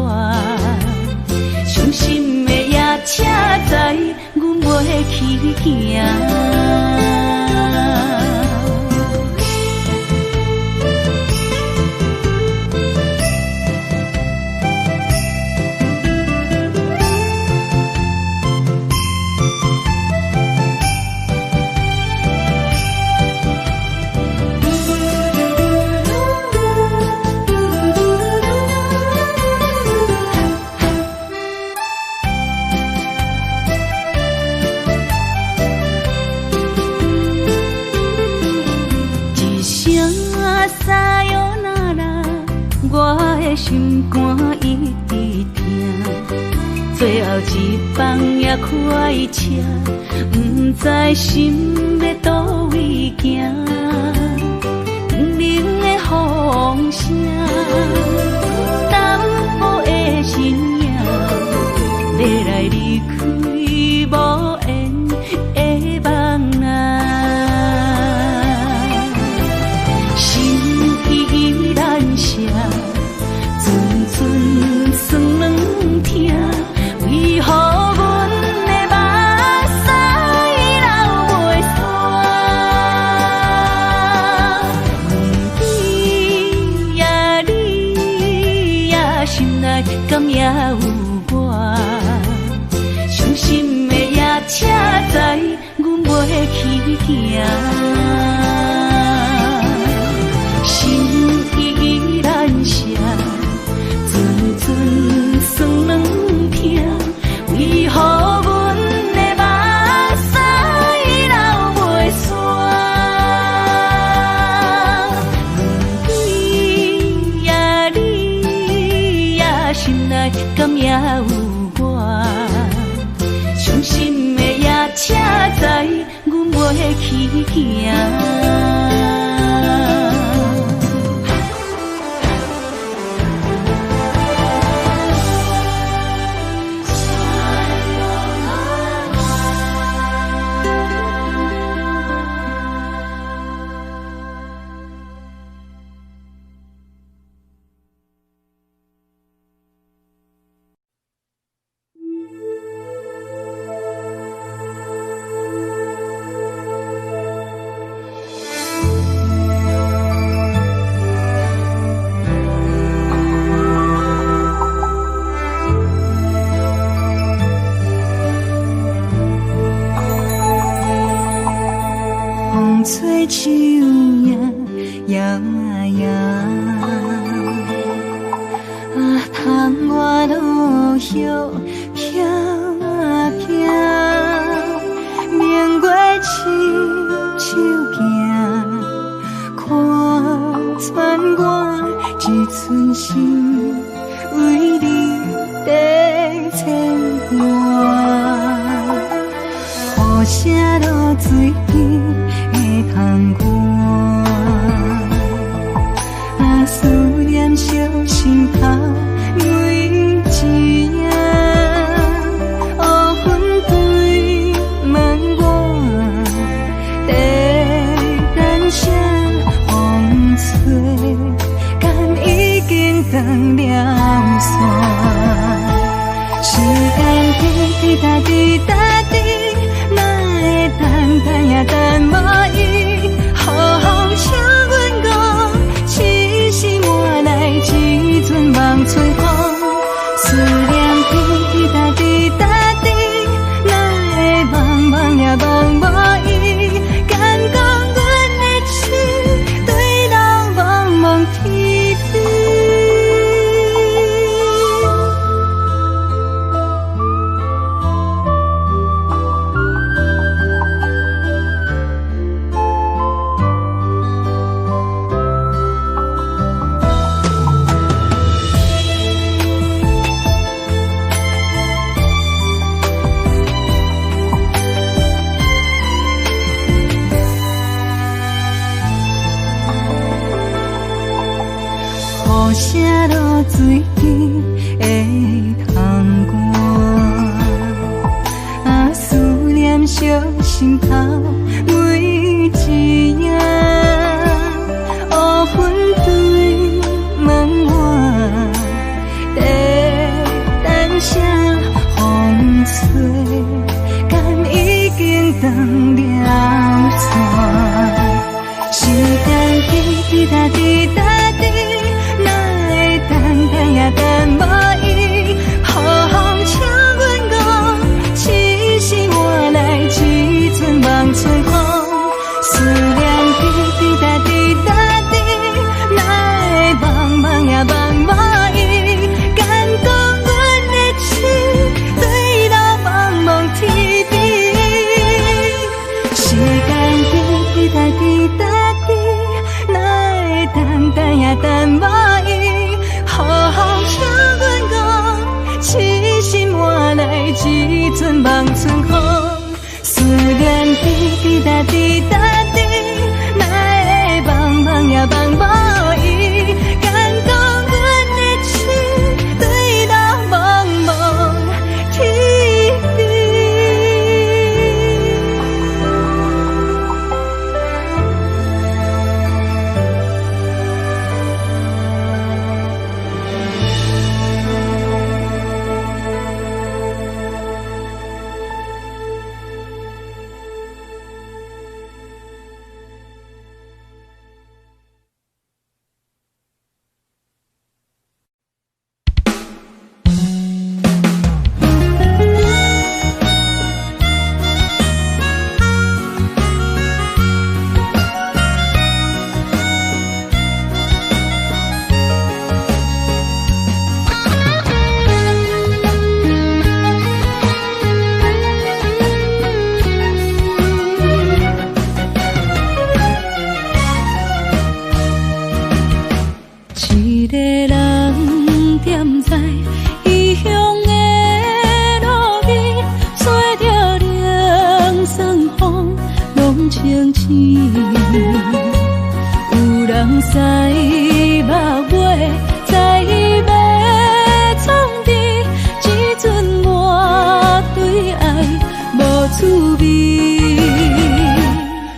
傷心的夜車載，阮袂去行。一聲さよなら，我的心肝一直疼。最後一班也快車，毋知心欲佗位行。冷冷的風聲，淡薄的身影，欲來離開無緣的夢啊。心意難捨，陣陣酸軟疼，為何阮的目屎流袂煞？你呀你呀，心內敢也有我？傷心的夜車載，阮袂去行。心意難捨，陣陣酸軟疼，為何阮的目屎流袂煞？你呀你呀，心內伤心的夜車載，阮袂去行。風吹樹影搖啊搖，啊，窗外落葉飄啊飄，明月親手行，看穿我一寸心，為你在牽掛。雨聲落水邊的窗外，啊，思念燒心頭每一夜，烏雲對問我，在等啥風吹，敢已經斷了線？時間滴滴答滴答滴，哪會等等也等無伊？予風請阮孤，痴心換來一陣望春風。思念滴滴答滴答滴，哪會茫茫也茫無伊？敢講阮的痴對人茫茫天邊。雨聲落水邊的窗外，啊，思念燒心頭每一夜，烏雲對問我，在等啥風吹，敢已經斷了線？時間滴滴答滴答滴，哪會等等也等無伊？予風請阮孤，痴心換來一陣望春風。思念滴滴答滴答滴，哪會茫茫也茫無伊？敢講阮的痴對老茫茫天邊。時間滴滴答滴答滴，哪會等等也等無伊？予風請阮孤，痴心換來一陣望春風。思念滴滴答滴答滴，哪會茫茫也茫無伊？敢講阮的痴對老茫茫天邊。知目尾知欲创治，这阵我对爱无趣味。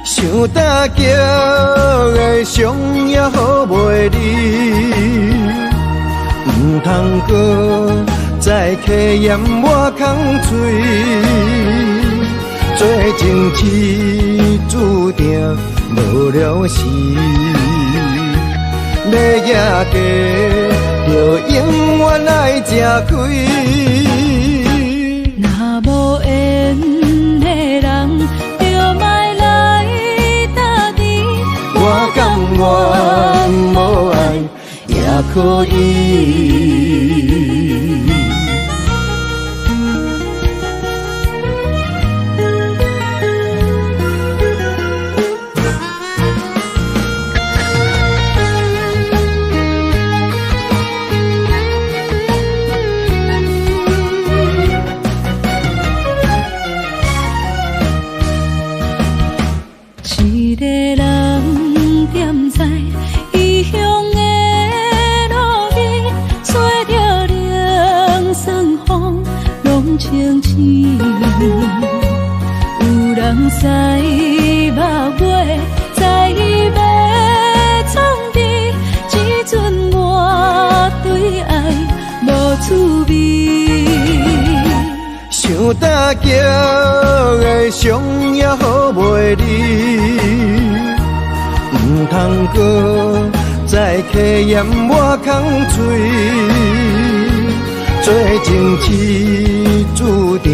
想打击的伤也好袂离，毋通阁再客盐我空喙，做情痴注定无了时，欲赢家就永远爱食亏。若无缘的人，就莫来搭甜。我甘愿无爱也可以。一个人踮在异乡的路边，吹著冷酸风，拢清醒。有人知目尾知欲创治，这阵我对爱无趣味。想打击的伤也好袂离，毋通阁再客盐我空喙，做情痴注定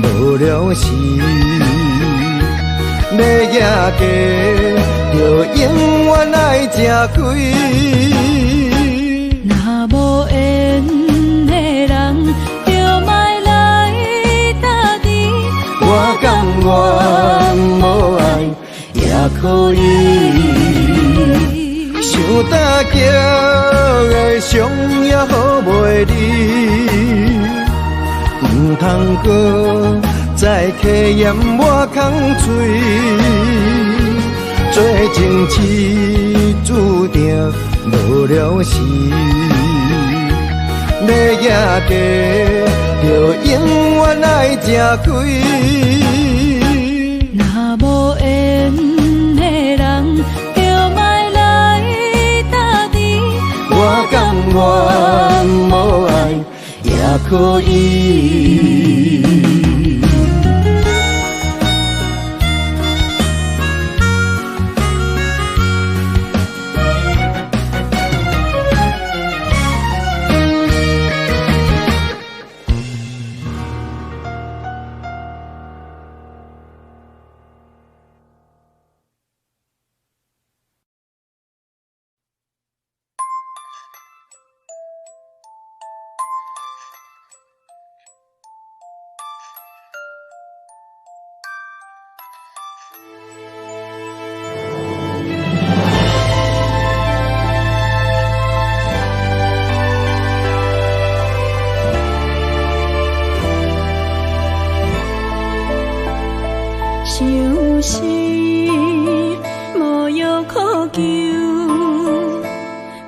无了时，欲赢家就永远爱食亏。若无缘的人，就莫来搭甜。我甘愿无爱也可以。想打击的伤也好袂离，毋通阁再客盐我空喙，做情痴注定无了时，欲赢家就永远爱食亏。若无缘的人，就莫来搭甜。我甘愿无爱也可以。相思无药可救，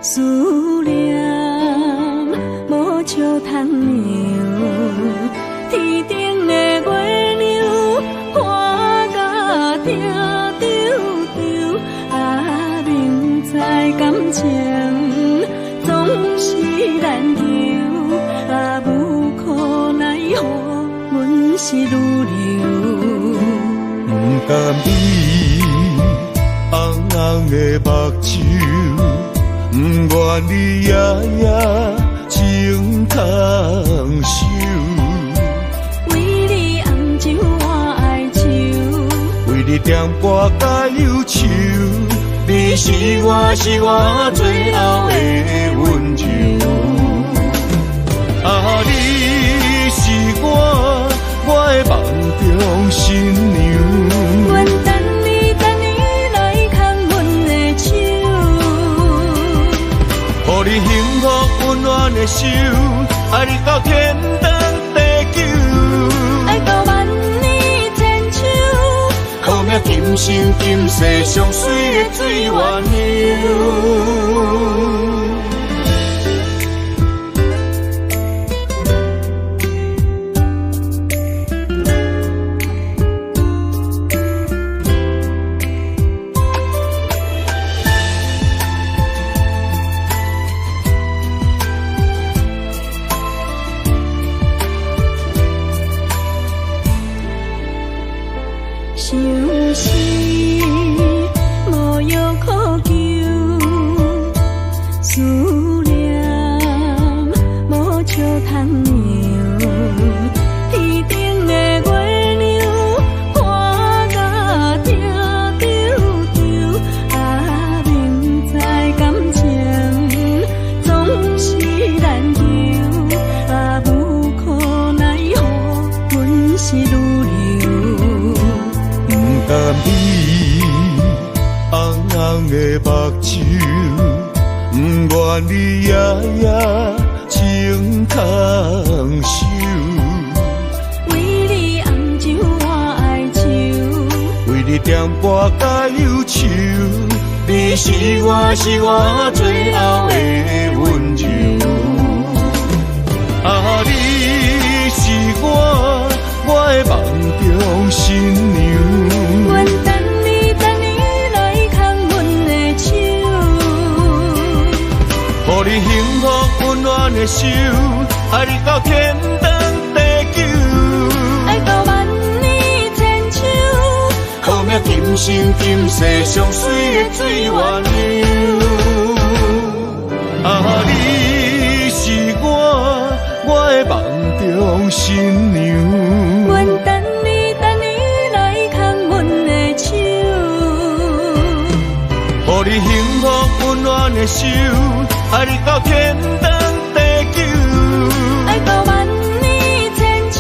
思念无笑通留。天顶的月亮看甲疼揪揪，啊，明知感情总是难求，啊，无可奈何，阮是女流。不甘你红红的目睭，不愿你夜夜情空守。为你红酒我爱抽，为你点歌甲忧愁，你是我是我最后的温柔。啊，你是我我的梦中新娘。阮等你等你来牵阮的手，予你幸福温暖的手，爱你到天长地久，爱到万年千秋，好命金今生今世上媠的水鸳鸯。相思無藥可救，思念無笑通讓。天頂的月亮看甲疼揪揪，啊，明知感情總是難求，啊，無可奈何，阮是女流。不甘你紅紅的目睭，不願你夜夜穿空手。為你紅酒我哀愁，為你點半甲憂愁，你是我是我最後的溫柔。啊，你是我我的夢中新娘。阮等你等你來牽阮的手，予你幸福溫暖的手，愛你到天長地久。愛到萬年千秋，好命今生今世上媠的水鸳鸯。啊，你是我我的夢中新娘。阮等你等你來牽阮的手，予你幸福溫暖的手，愛你到天長地久。愛到萬年千秋，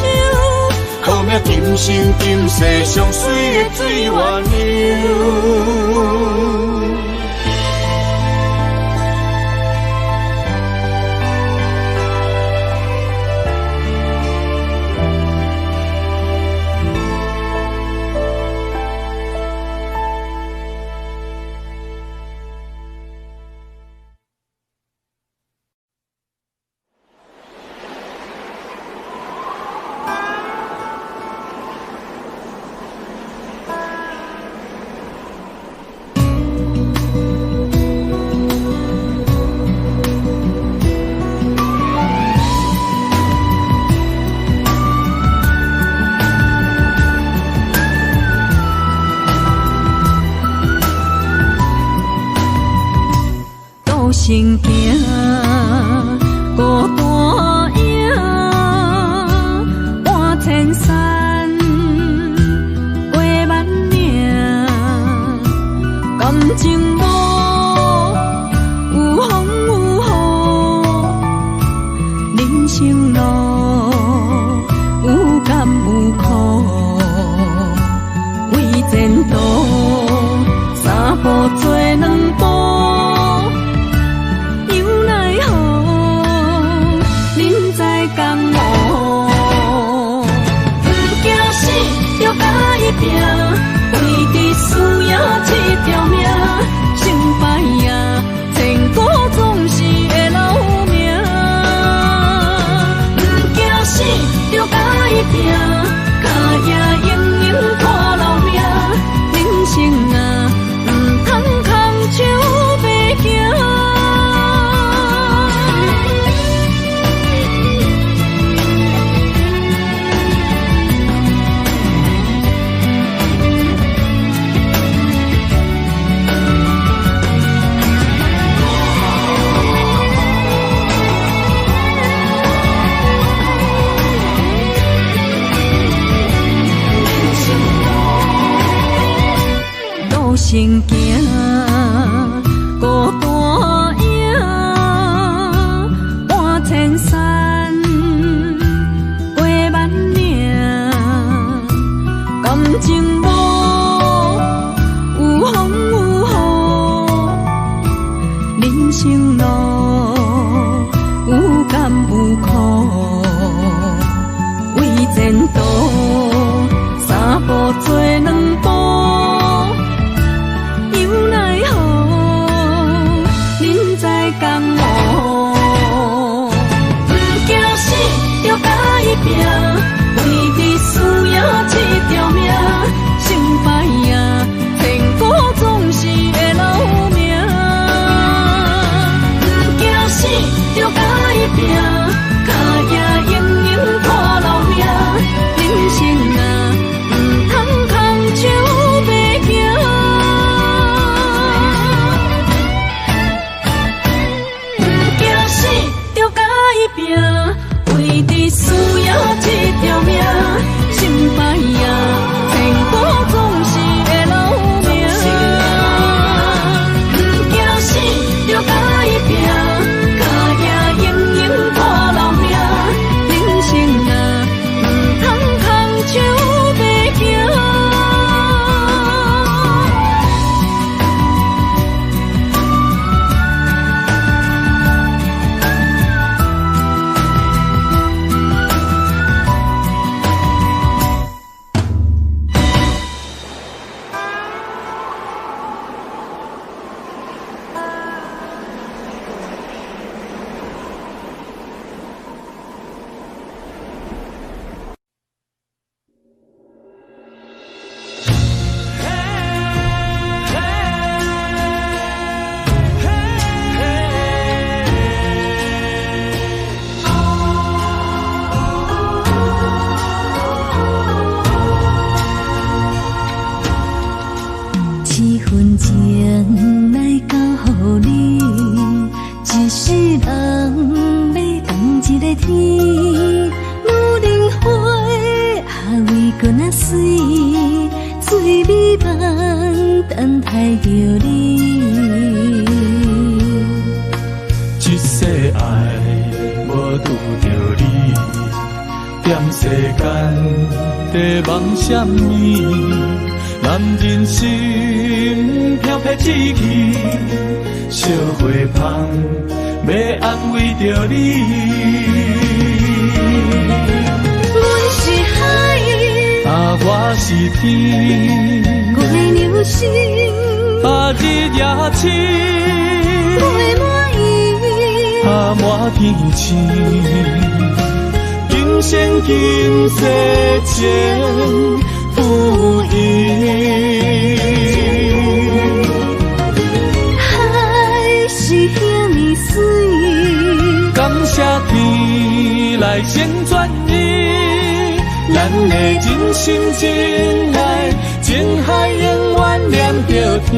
好命今生今世上媠的水鸳鸯。孤身行，孤單影，搬千山，過萬嶺，感情無有風有雨，人生路有甘有苦，為前途三步做兩步。為著輸贏這條命，成敗啊，千古總是會留名。不驚死，就共伊拼，跤贏永永看留名。人生啊，毋通空手白行。孤身行，孤單影，搬千山，過萬嶺，感情無有風有雨，人生路有甘有苦，為前途三步做兩步。媠，最美夢等待著你。這世愛無拄著你，踮世間在夢啥物？男人心飄飄志氣，惜花芳欲安慰著你。阮是海，啊，我是天，月娘心，啊，日夜星，月滿意，啊，滿天星，今生今世情不移。海是遐呢媠，感謝天來成全伊，咱的真心真愛，情海永遠連著天。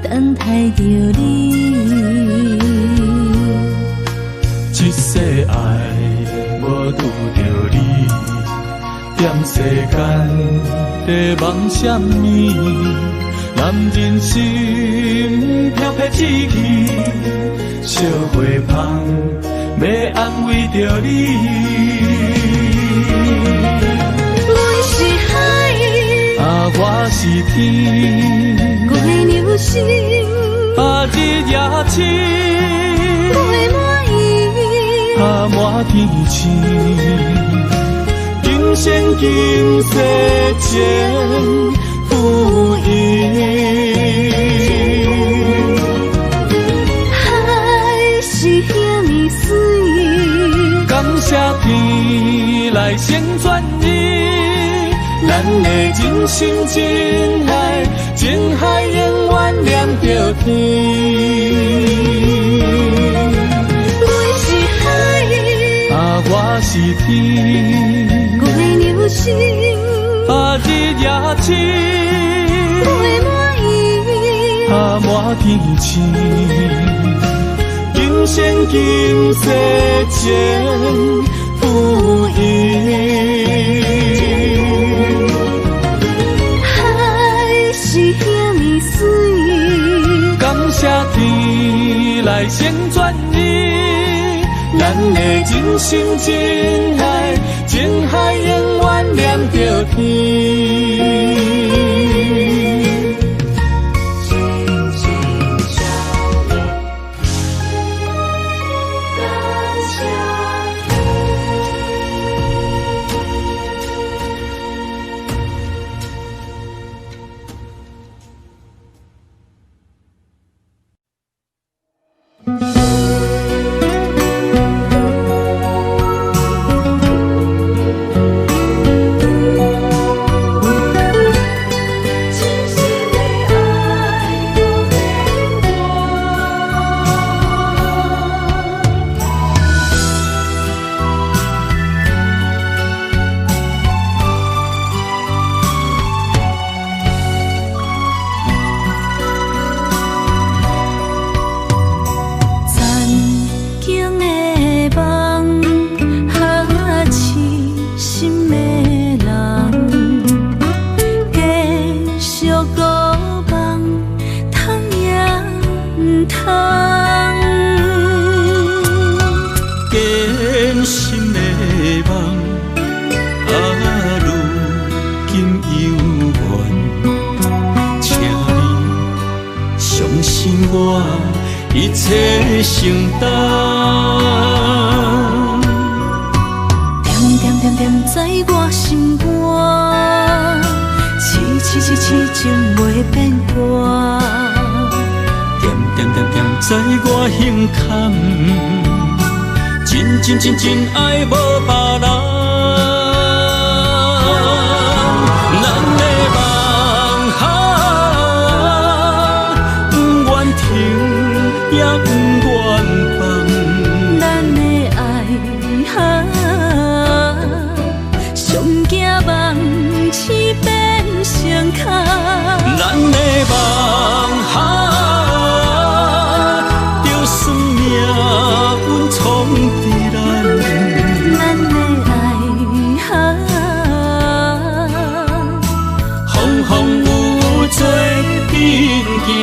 等待著你。這世愛無拄著你，踮世間在夢啥物？男人心飄飄志氣，惜花芳欲安慰著你。阮是海，啊，我是天，月娘心，啊，日夜星，月滿意，啊，滿天星，今生今世情不移。海是遐呢媠，感謝天來成全伊，咱的真心真愛，情海永遠連著天。阮是海，啊，我是天，月娘心，啊，日夜星，月滿意，啊，滿天星，今生今世情不移。海是遐呢媠，感謝天來成全伊，咱的真心真愛，情海永遠連著天。阮承擔。恬恬恬恬在我心肝，痴痴痴痴情袂變卦。恬恬恬恬在我胸坎，真真真真愛無別人。咱的夢哈，不願停也不願放。咱的愛哈，上驚夢醒變成空。咱的夢哈，就算命運創佇咱。咱的愛哈，風風雨雨做陣行。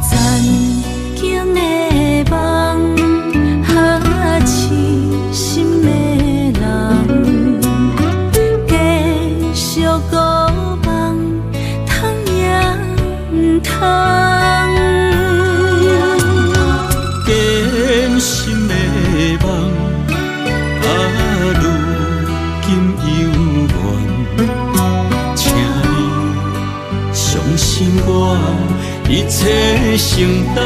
曾經的夢，哈痴心的人，繼續孤夢，通也毋通。堅心的夢，啊，如今猶原，請你相信我，一切承擔。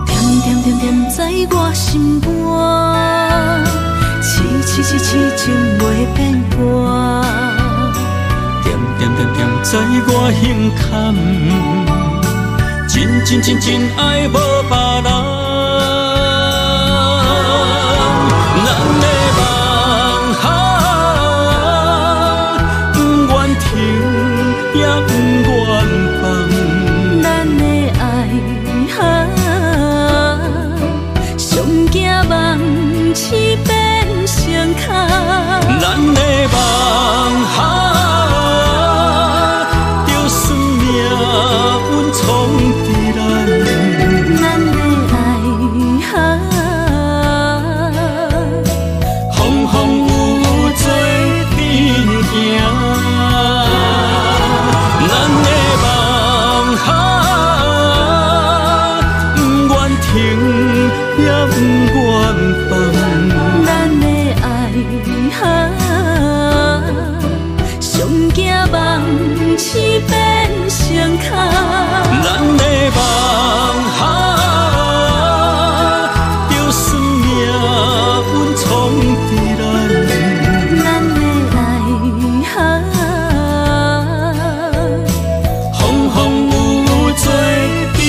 恬恬恬恬在我心肝，痴痴痴痴情袂變卦。恬恬恬恬在我胸坎，真真真真愛無別人。咱的夢哈，不願停也不願放。咱的愛哈，上驚夢醒變成空。咱的夢哈，就算命運創佇咱。咱的愛哈，風風雨雨做陣行。咱的夢哈，不願停也不願放。咱的愛哈，上驚夢醒變成空。咱的夢哈，就算命運創佇咱。咱的愛哈，風風雨雨做陣行。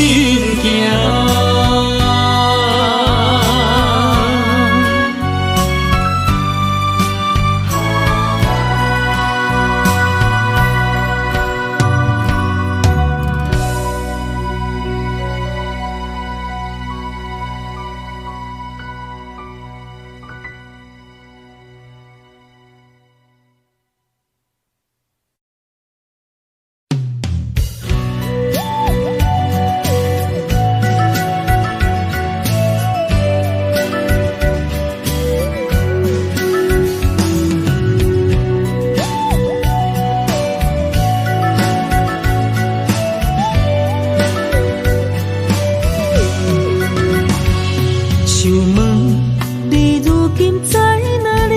想問你如今在哪裡？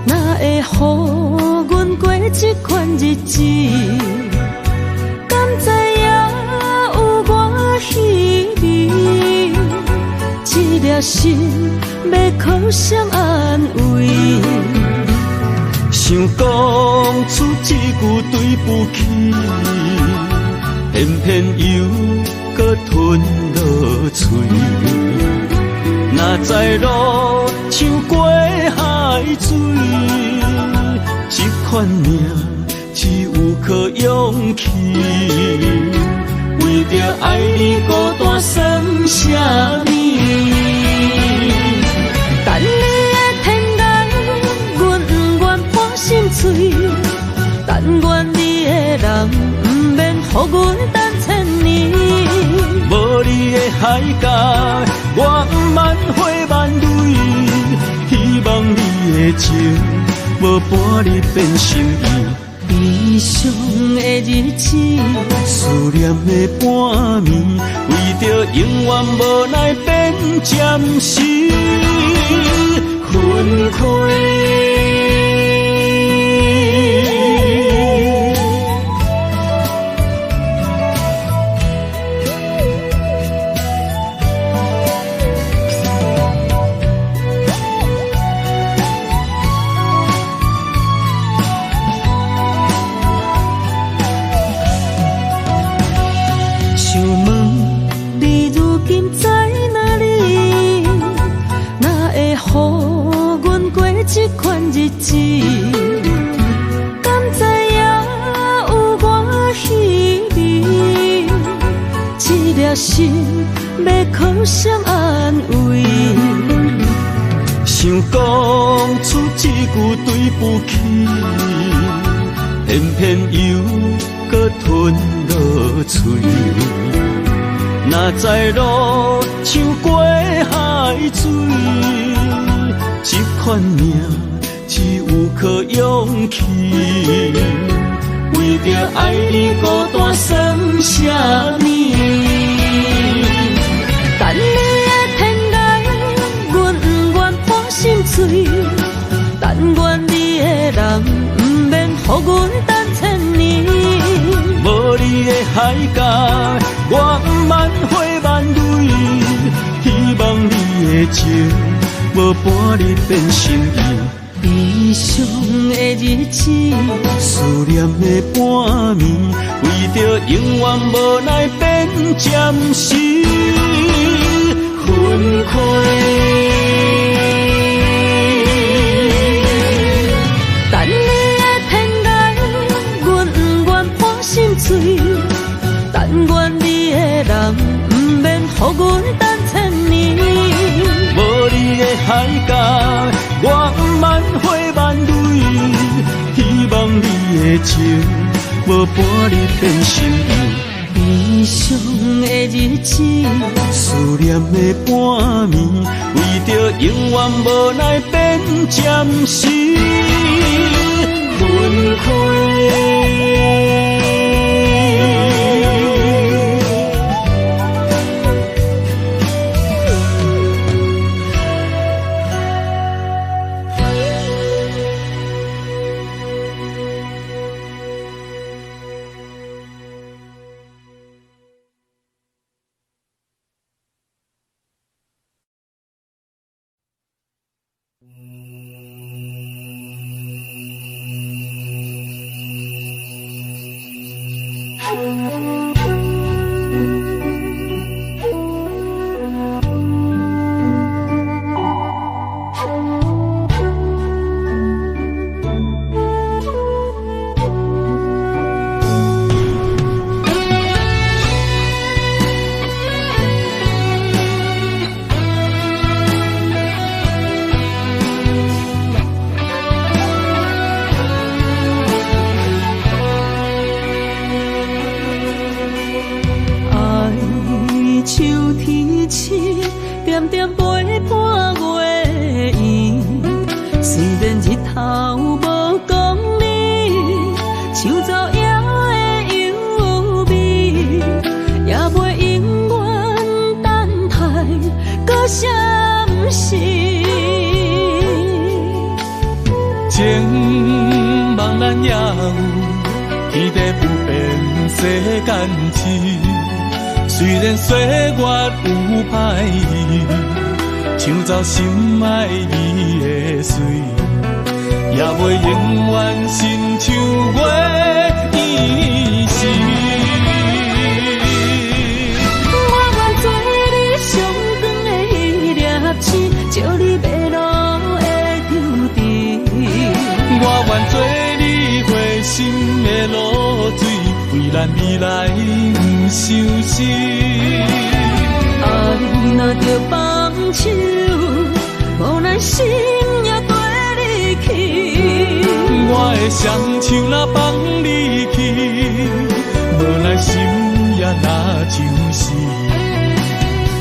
哪會予阮過這款日子？敢知影有我稀微？這粒心欲靠誰安慰？想講出這句對不起，偏偏又閣吞落喙。哪知路像過海水，這款命只有靠勇氣。為著愛你孤單算啥物？等你的天涯，阮不願破心碎。但願你的人，毋免予阮等千年。海角，我毋茫回万里。希望你的情无半日变心意。悲伤的日子，思念的半暝，为著永远无奈变暂时分开。想问你如今在哪里？哪会予阮过这款日子？敢知影有我稀微？这粒心欲靠谁安慰？想讲出这句对不起，偏偏又阁吞落喙。哪知路像过海水，这款命只有靠勇气。为著爱你孤单算啥物？等你的天来，阮不愿破心碎。但愿你的人毋免予阮等千年。无你的海角，我毋茫回万里。希望你的情无半日变心意。悲伤的日子，思念的半暝，为著永远无奈变暂时分开。等你的天来，阮不愿破心碎。但愿你的人毋免予阮等千年。无你的海角，我毋茫回万里。希望你的情无半日变心意。悲伤的日子，思念的半暝，为著永远无奈变暂时分开。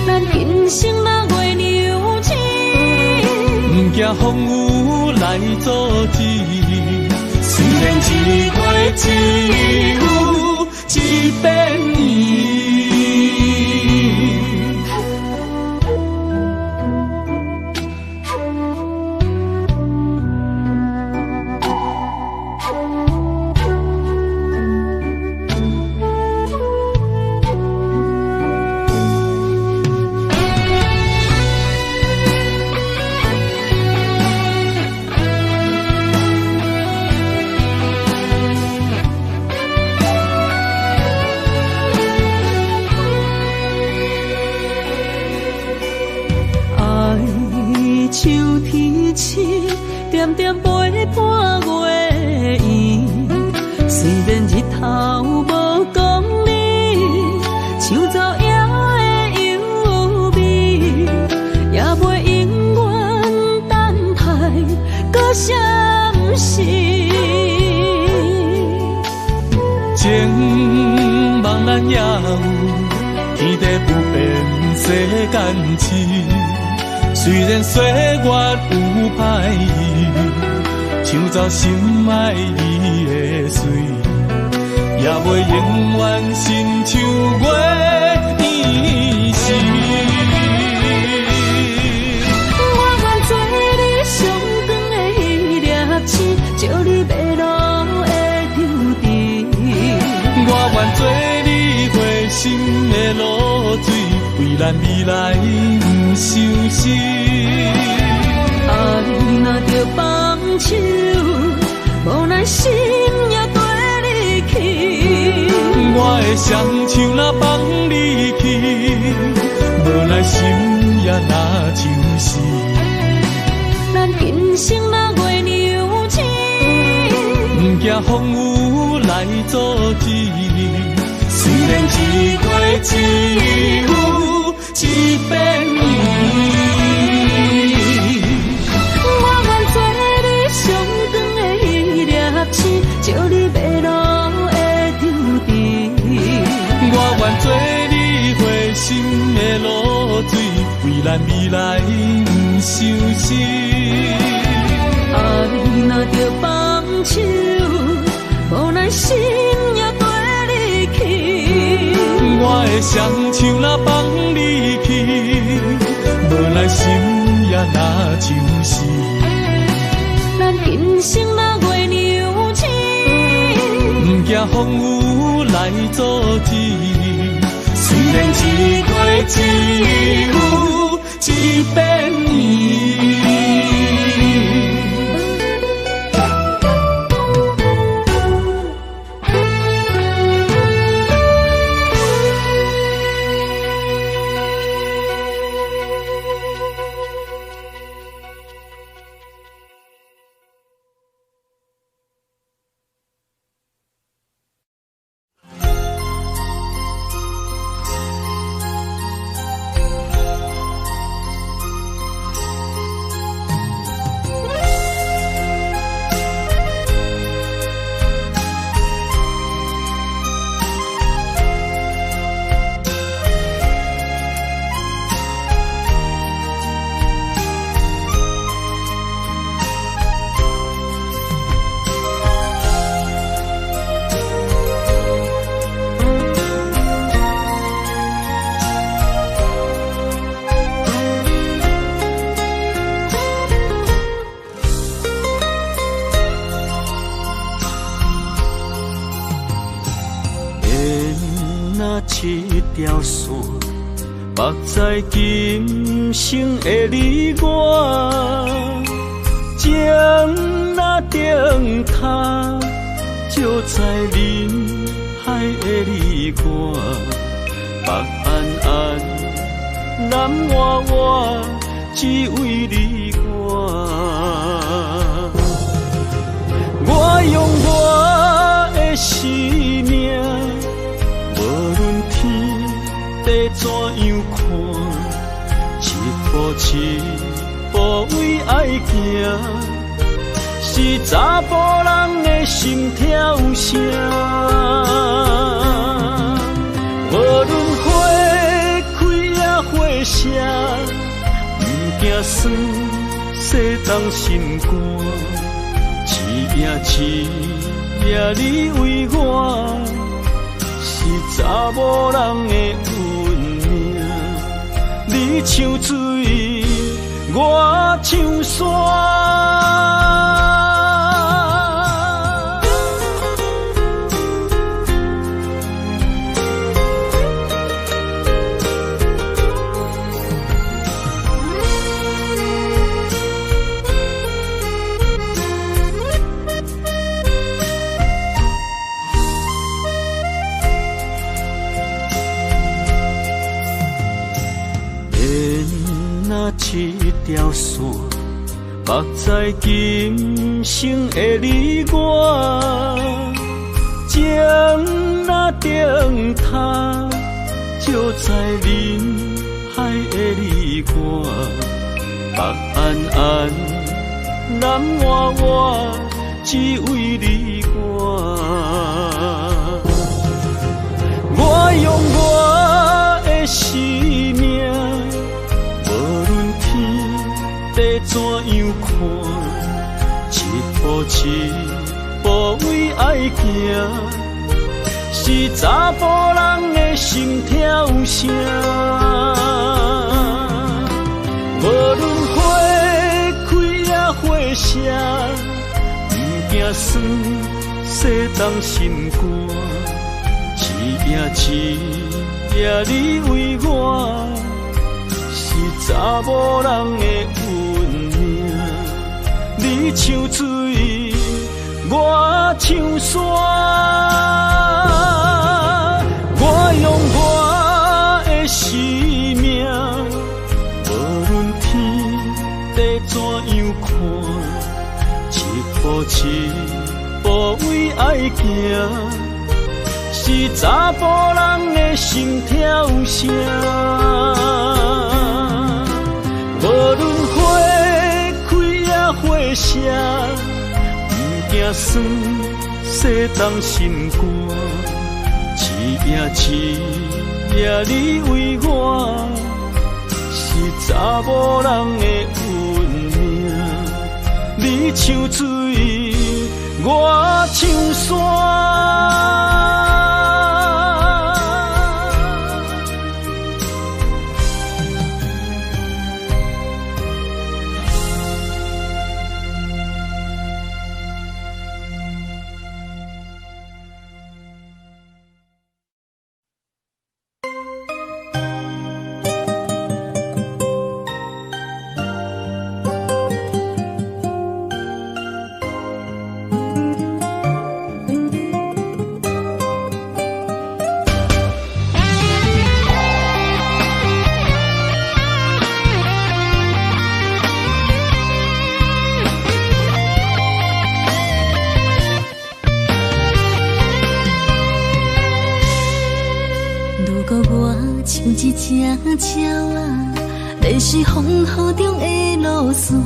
咱今生若月娘亲，毋惊风雨来阻止。虽然一月只有一遍圆。点点陪伴月圆，虽然日头无光明，像走影的幽微，也袂永远等待搁相识。情梦咱也有，天地不变世间痴。虽然岁月有歹意，抢走心爱你的水，也袂永远亲像月圆时。我愿做你上光的彼粒星，照你迷路的抽屉。我愿做你花心的露水，为咱未来不相失。爱若著放手，无奈心也缀你去。我的双手若放你去，无奈心也若相思。咱今生若月娘亲，毋惊风雨来阻止。虽然一月只有一遍圆。我愿做你上光的彼粒星，照你迷路的抽屉。我愿做你花心的露水，为咱未来不相失。爱若著放手，无奈心也缀你去。我的双手若放你去，无奈心也若相思。咱今生若月娘亲，毋惊风雨来阻止。虽然一月只有一遍圆。条线，目在今生的你我，情若灯塔，照在人海的你我，北安安，南活活，只为你我。我用我的生命，无论天地怎样看，一步一步为爱行，是查埔人的心跳声。无论花开抑花谢，毋惊酸，世重心肝。一夜一夜你为我，是查某人的运命。你像水，我像山。一条线，缚在今生的你我，情若灯塔，照在人海的你我，白安安，南活活，只为你我。我用我的生命。地怎样看，一步一步为爱行，是查埔人的心跳声。无论花开抑花谢，毋惊酸，世重心肝。一夜一夜你为我，是查某人的运命。你像水，我像山。我用我的生命，无论天地怎样看，一步一步为爱行，是查埔人的心跳声。无论花开抑花谢，毋惊酸，世重心肝。一夜一夜你为我，是查某人的运命。你像水，我像山。一只鸟仔，迷失风雨中的路线，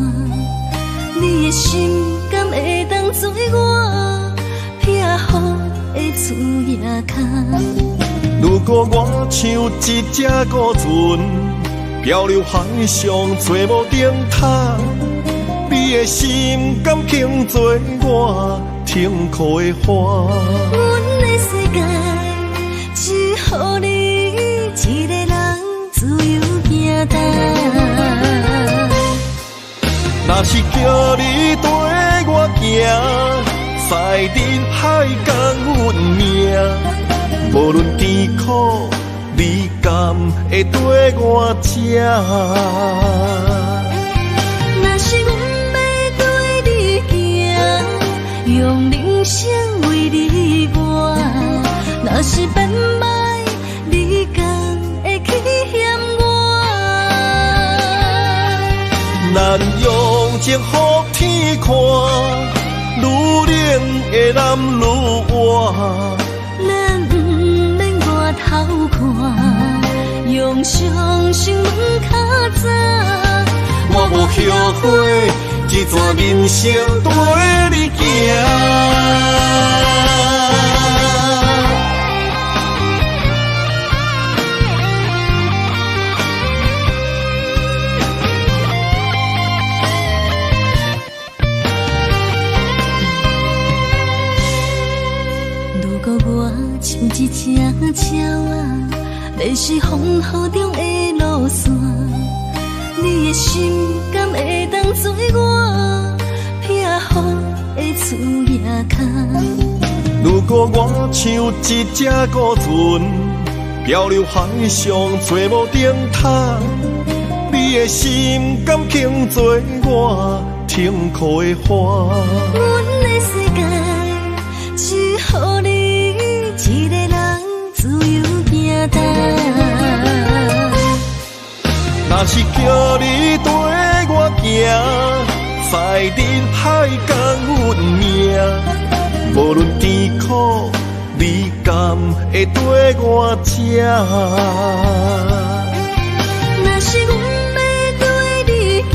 你的心敢会当做我避雨的厝仔跤？如果我像一只孤船，漂流海上找无灯塔，你的心敢肯做我停靠的岸？阮的世界只予你一个人自由行动。若是叫你缀我行，在人海共阮命，无论艰苦，你敢会缀我这？若是阮欲缀你行，用人生为你活；若是变歹，你敢会去嫌我？咱用情予天看，愈冷的男愈活。咱毋免外头看，用相信问较早。我无后悔，这段人生缀你行。是風雨中的路線，你的心敢會當做我避雨的厝仔跤？如果我像一隻孤船，漂流海上找無燈塔，你的心敢肯做我停靠的岸？阮的世界只予你一个人自由行動。若是叫你綴我行，在人海講阮命，無論甜苦，你敢會綴我這？若是阮欲綴你行，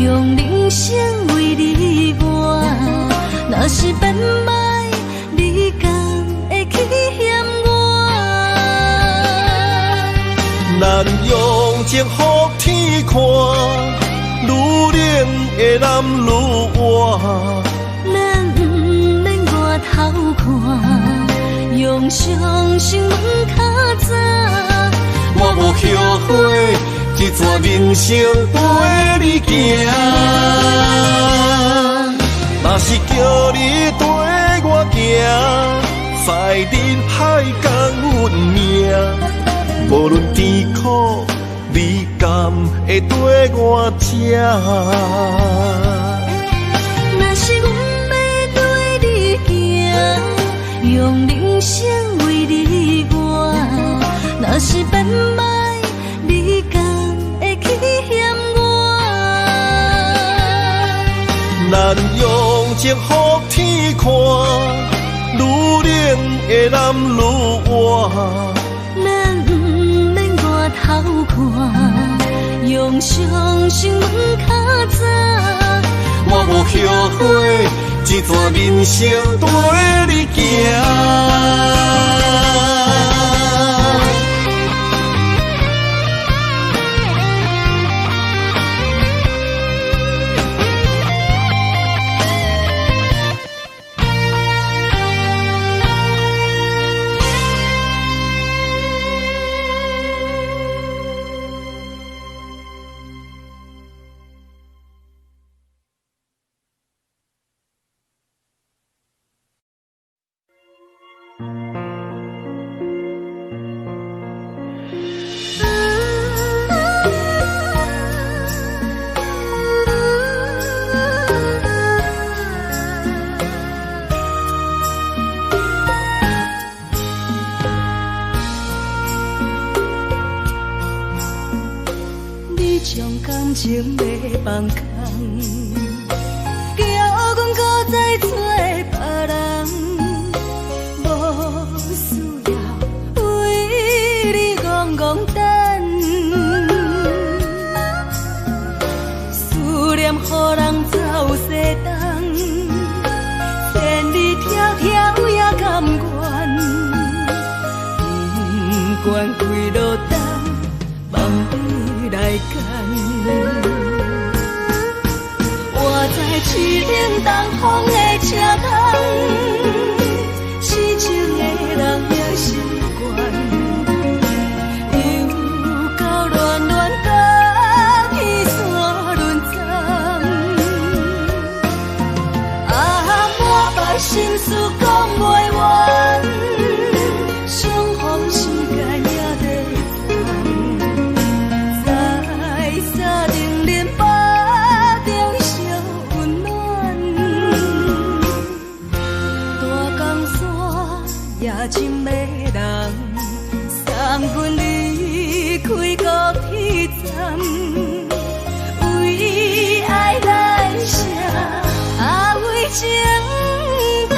用人生為你活；若是變歹，你敢會去嫌我？咱用情予天看，愈冷的男愈活。咱毋免外頭看，用相信問較早。我無後悔，這段人生綴你行。若是叫你綴我行，在人海講阮命，無論甜苦，你敢會綴我這？若是阮欲綴你行，用人生為你活；若是變歹，你敢會去嫌我？咱用情予天看，愈冷的男愈活。咱毋免外頭看，用相信問較早。我無後悔，這段人生綴你行。情欲放空，叫阮搁再找别人，无需要为你戆戆等，思念予人走西东，千里迢迢也甘愿，不管几落冬，放你来拣。我在凄冷东风的车窗，痴情的人也习惯，又到乱乱甲彼山轮脏，啊，满腹心事讲袂完，相逢时间也在藏，在三重林腹中相温暖，大江山也情迷人，送阮离开高铁站，为爱来写，啊为情等。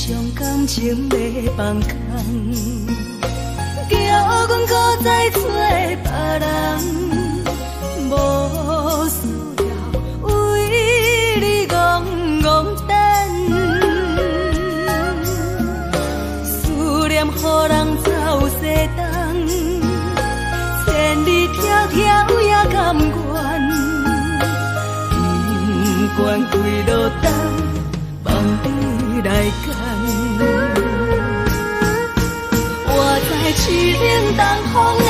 將感情欲放空，叫阮閣再揣別人，無需要為你戇戇等，思念予人走西東，千里迢迢也甘願，不管幾落冬，放你來揀。我知凄冷東風會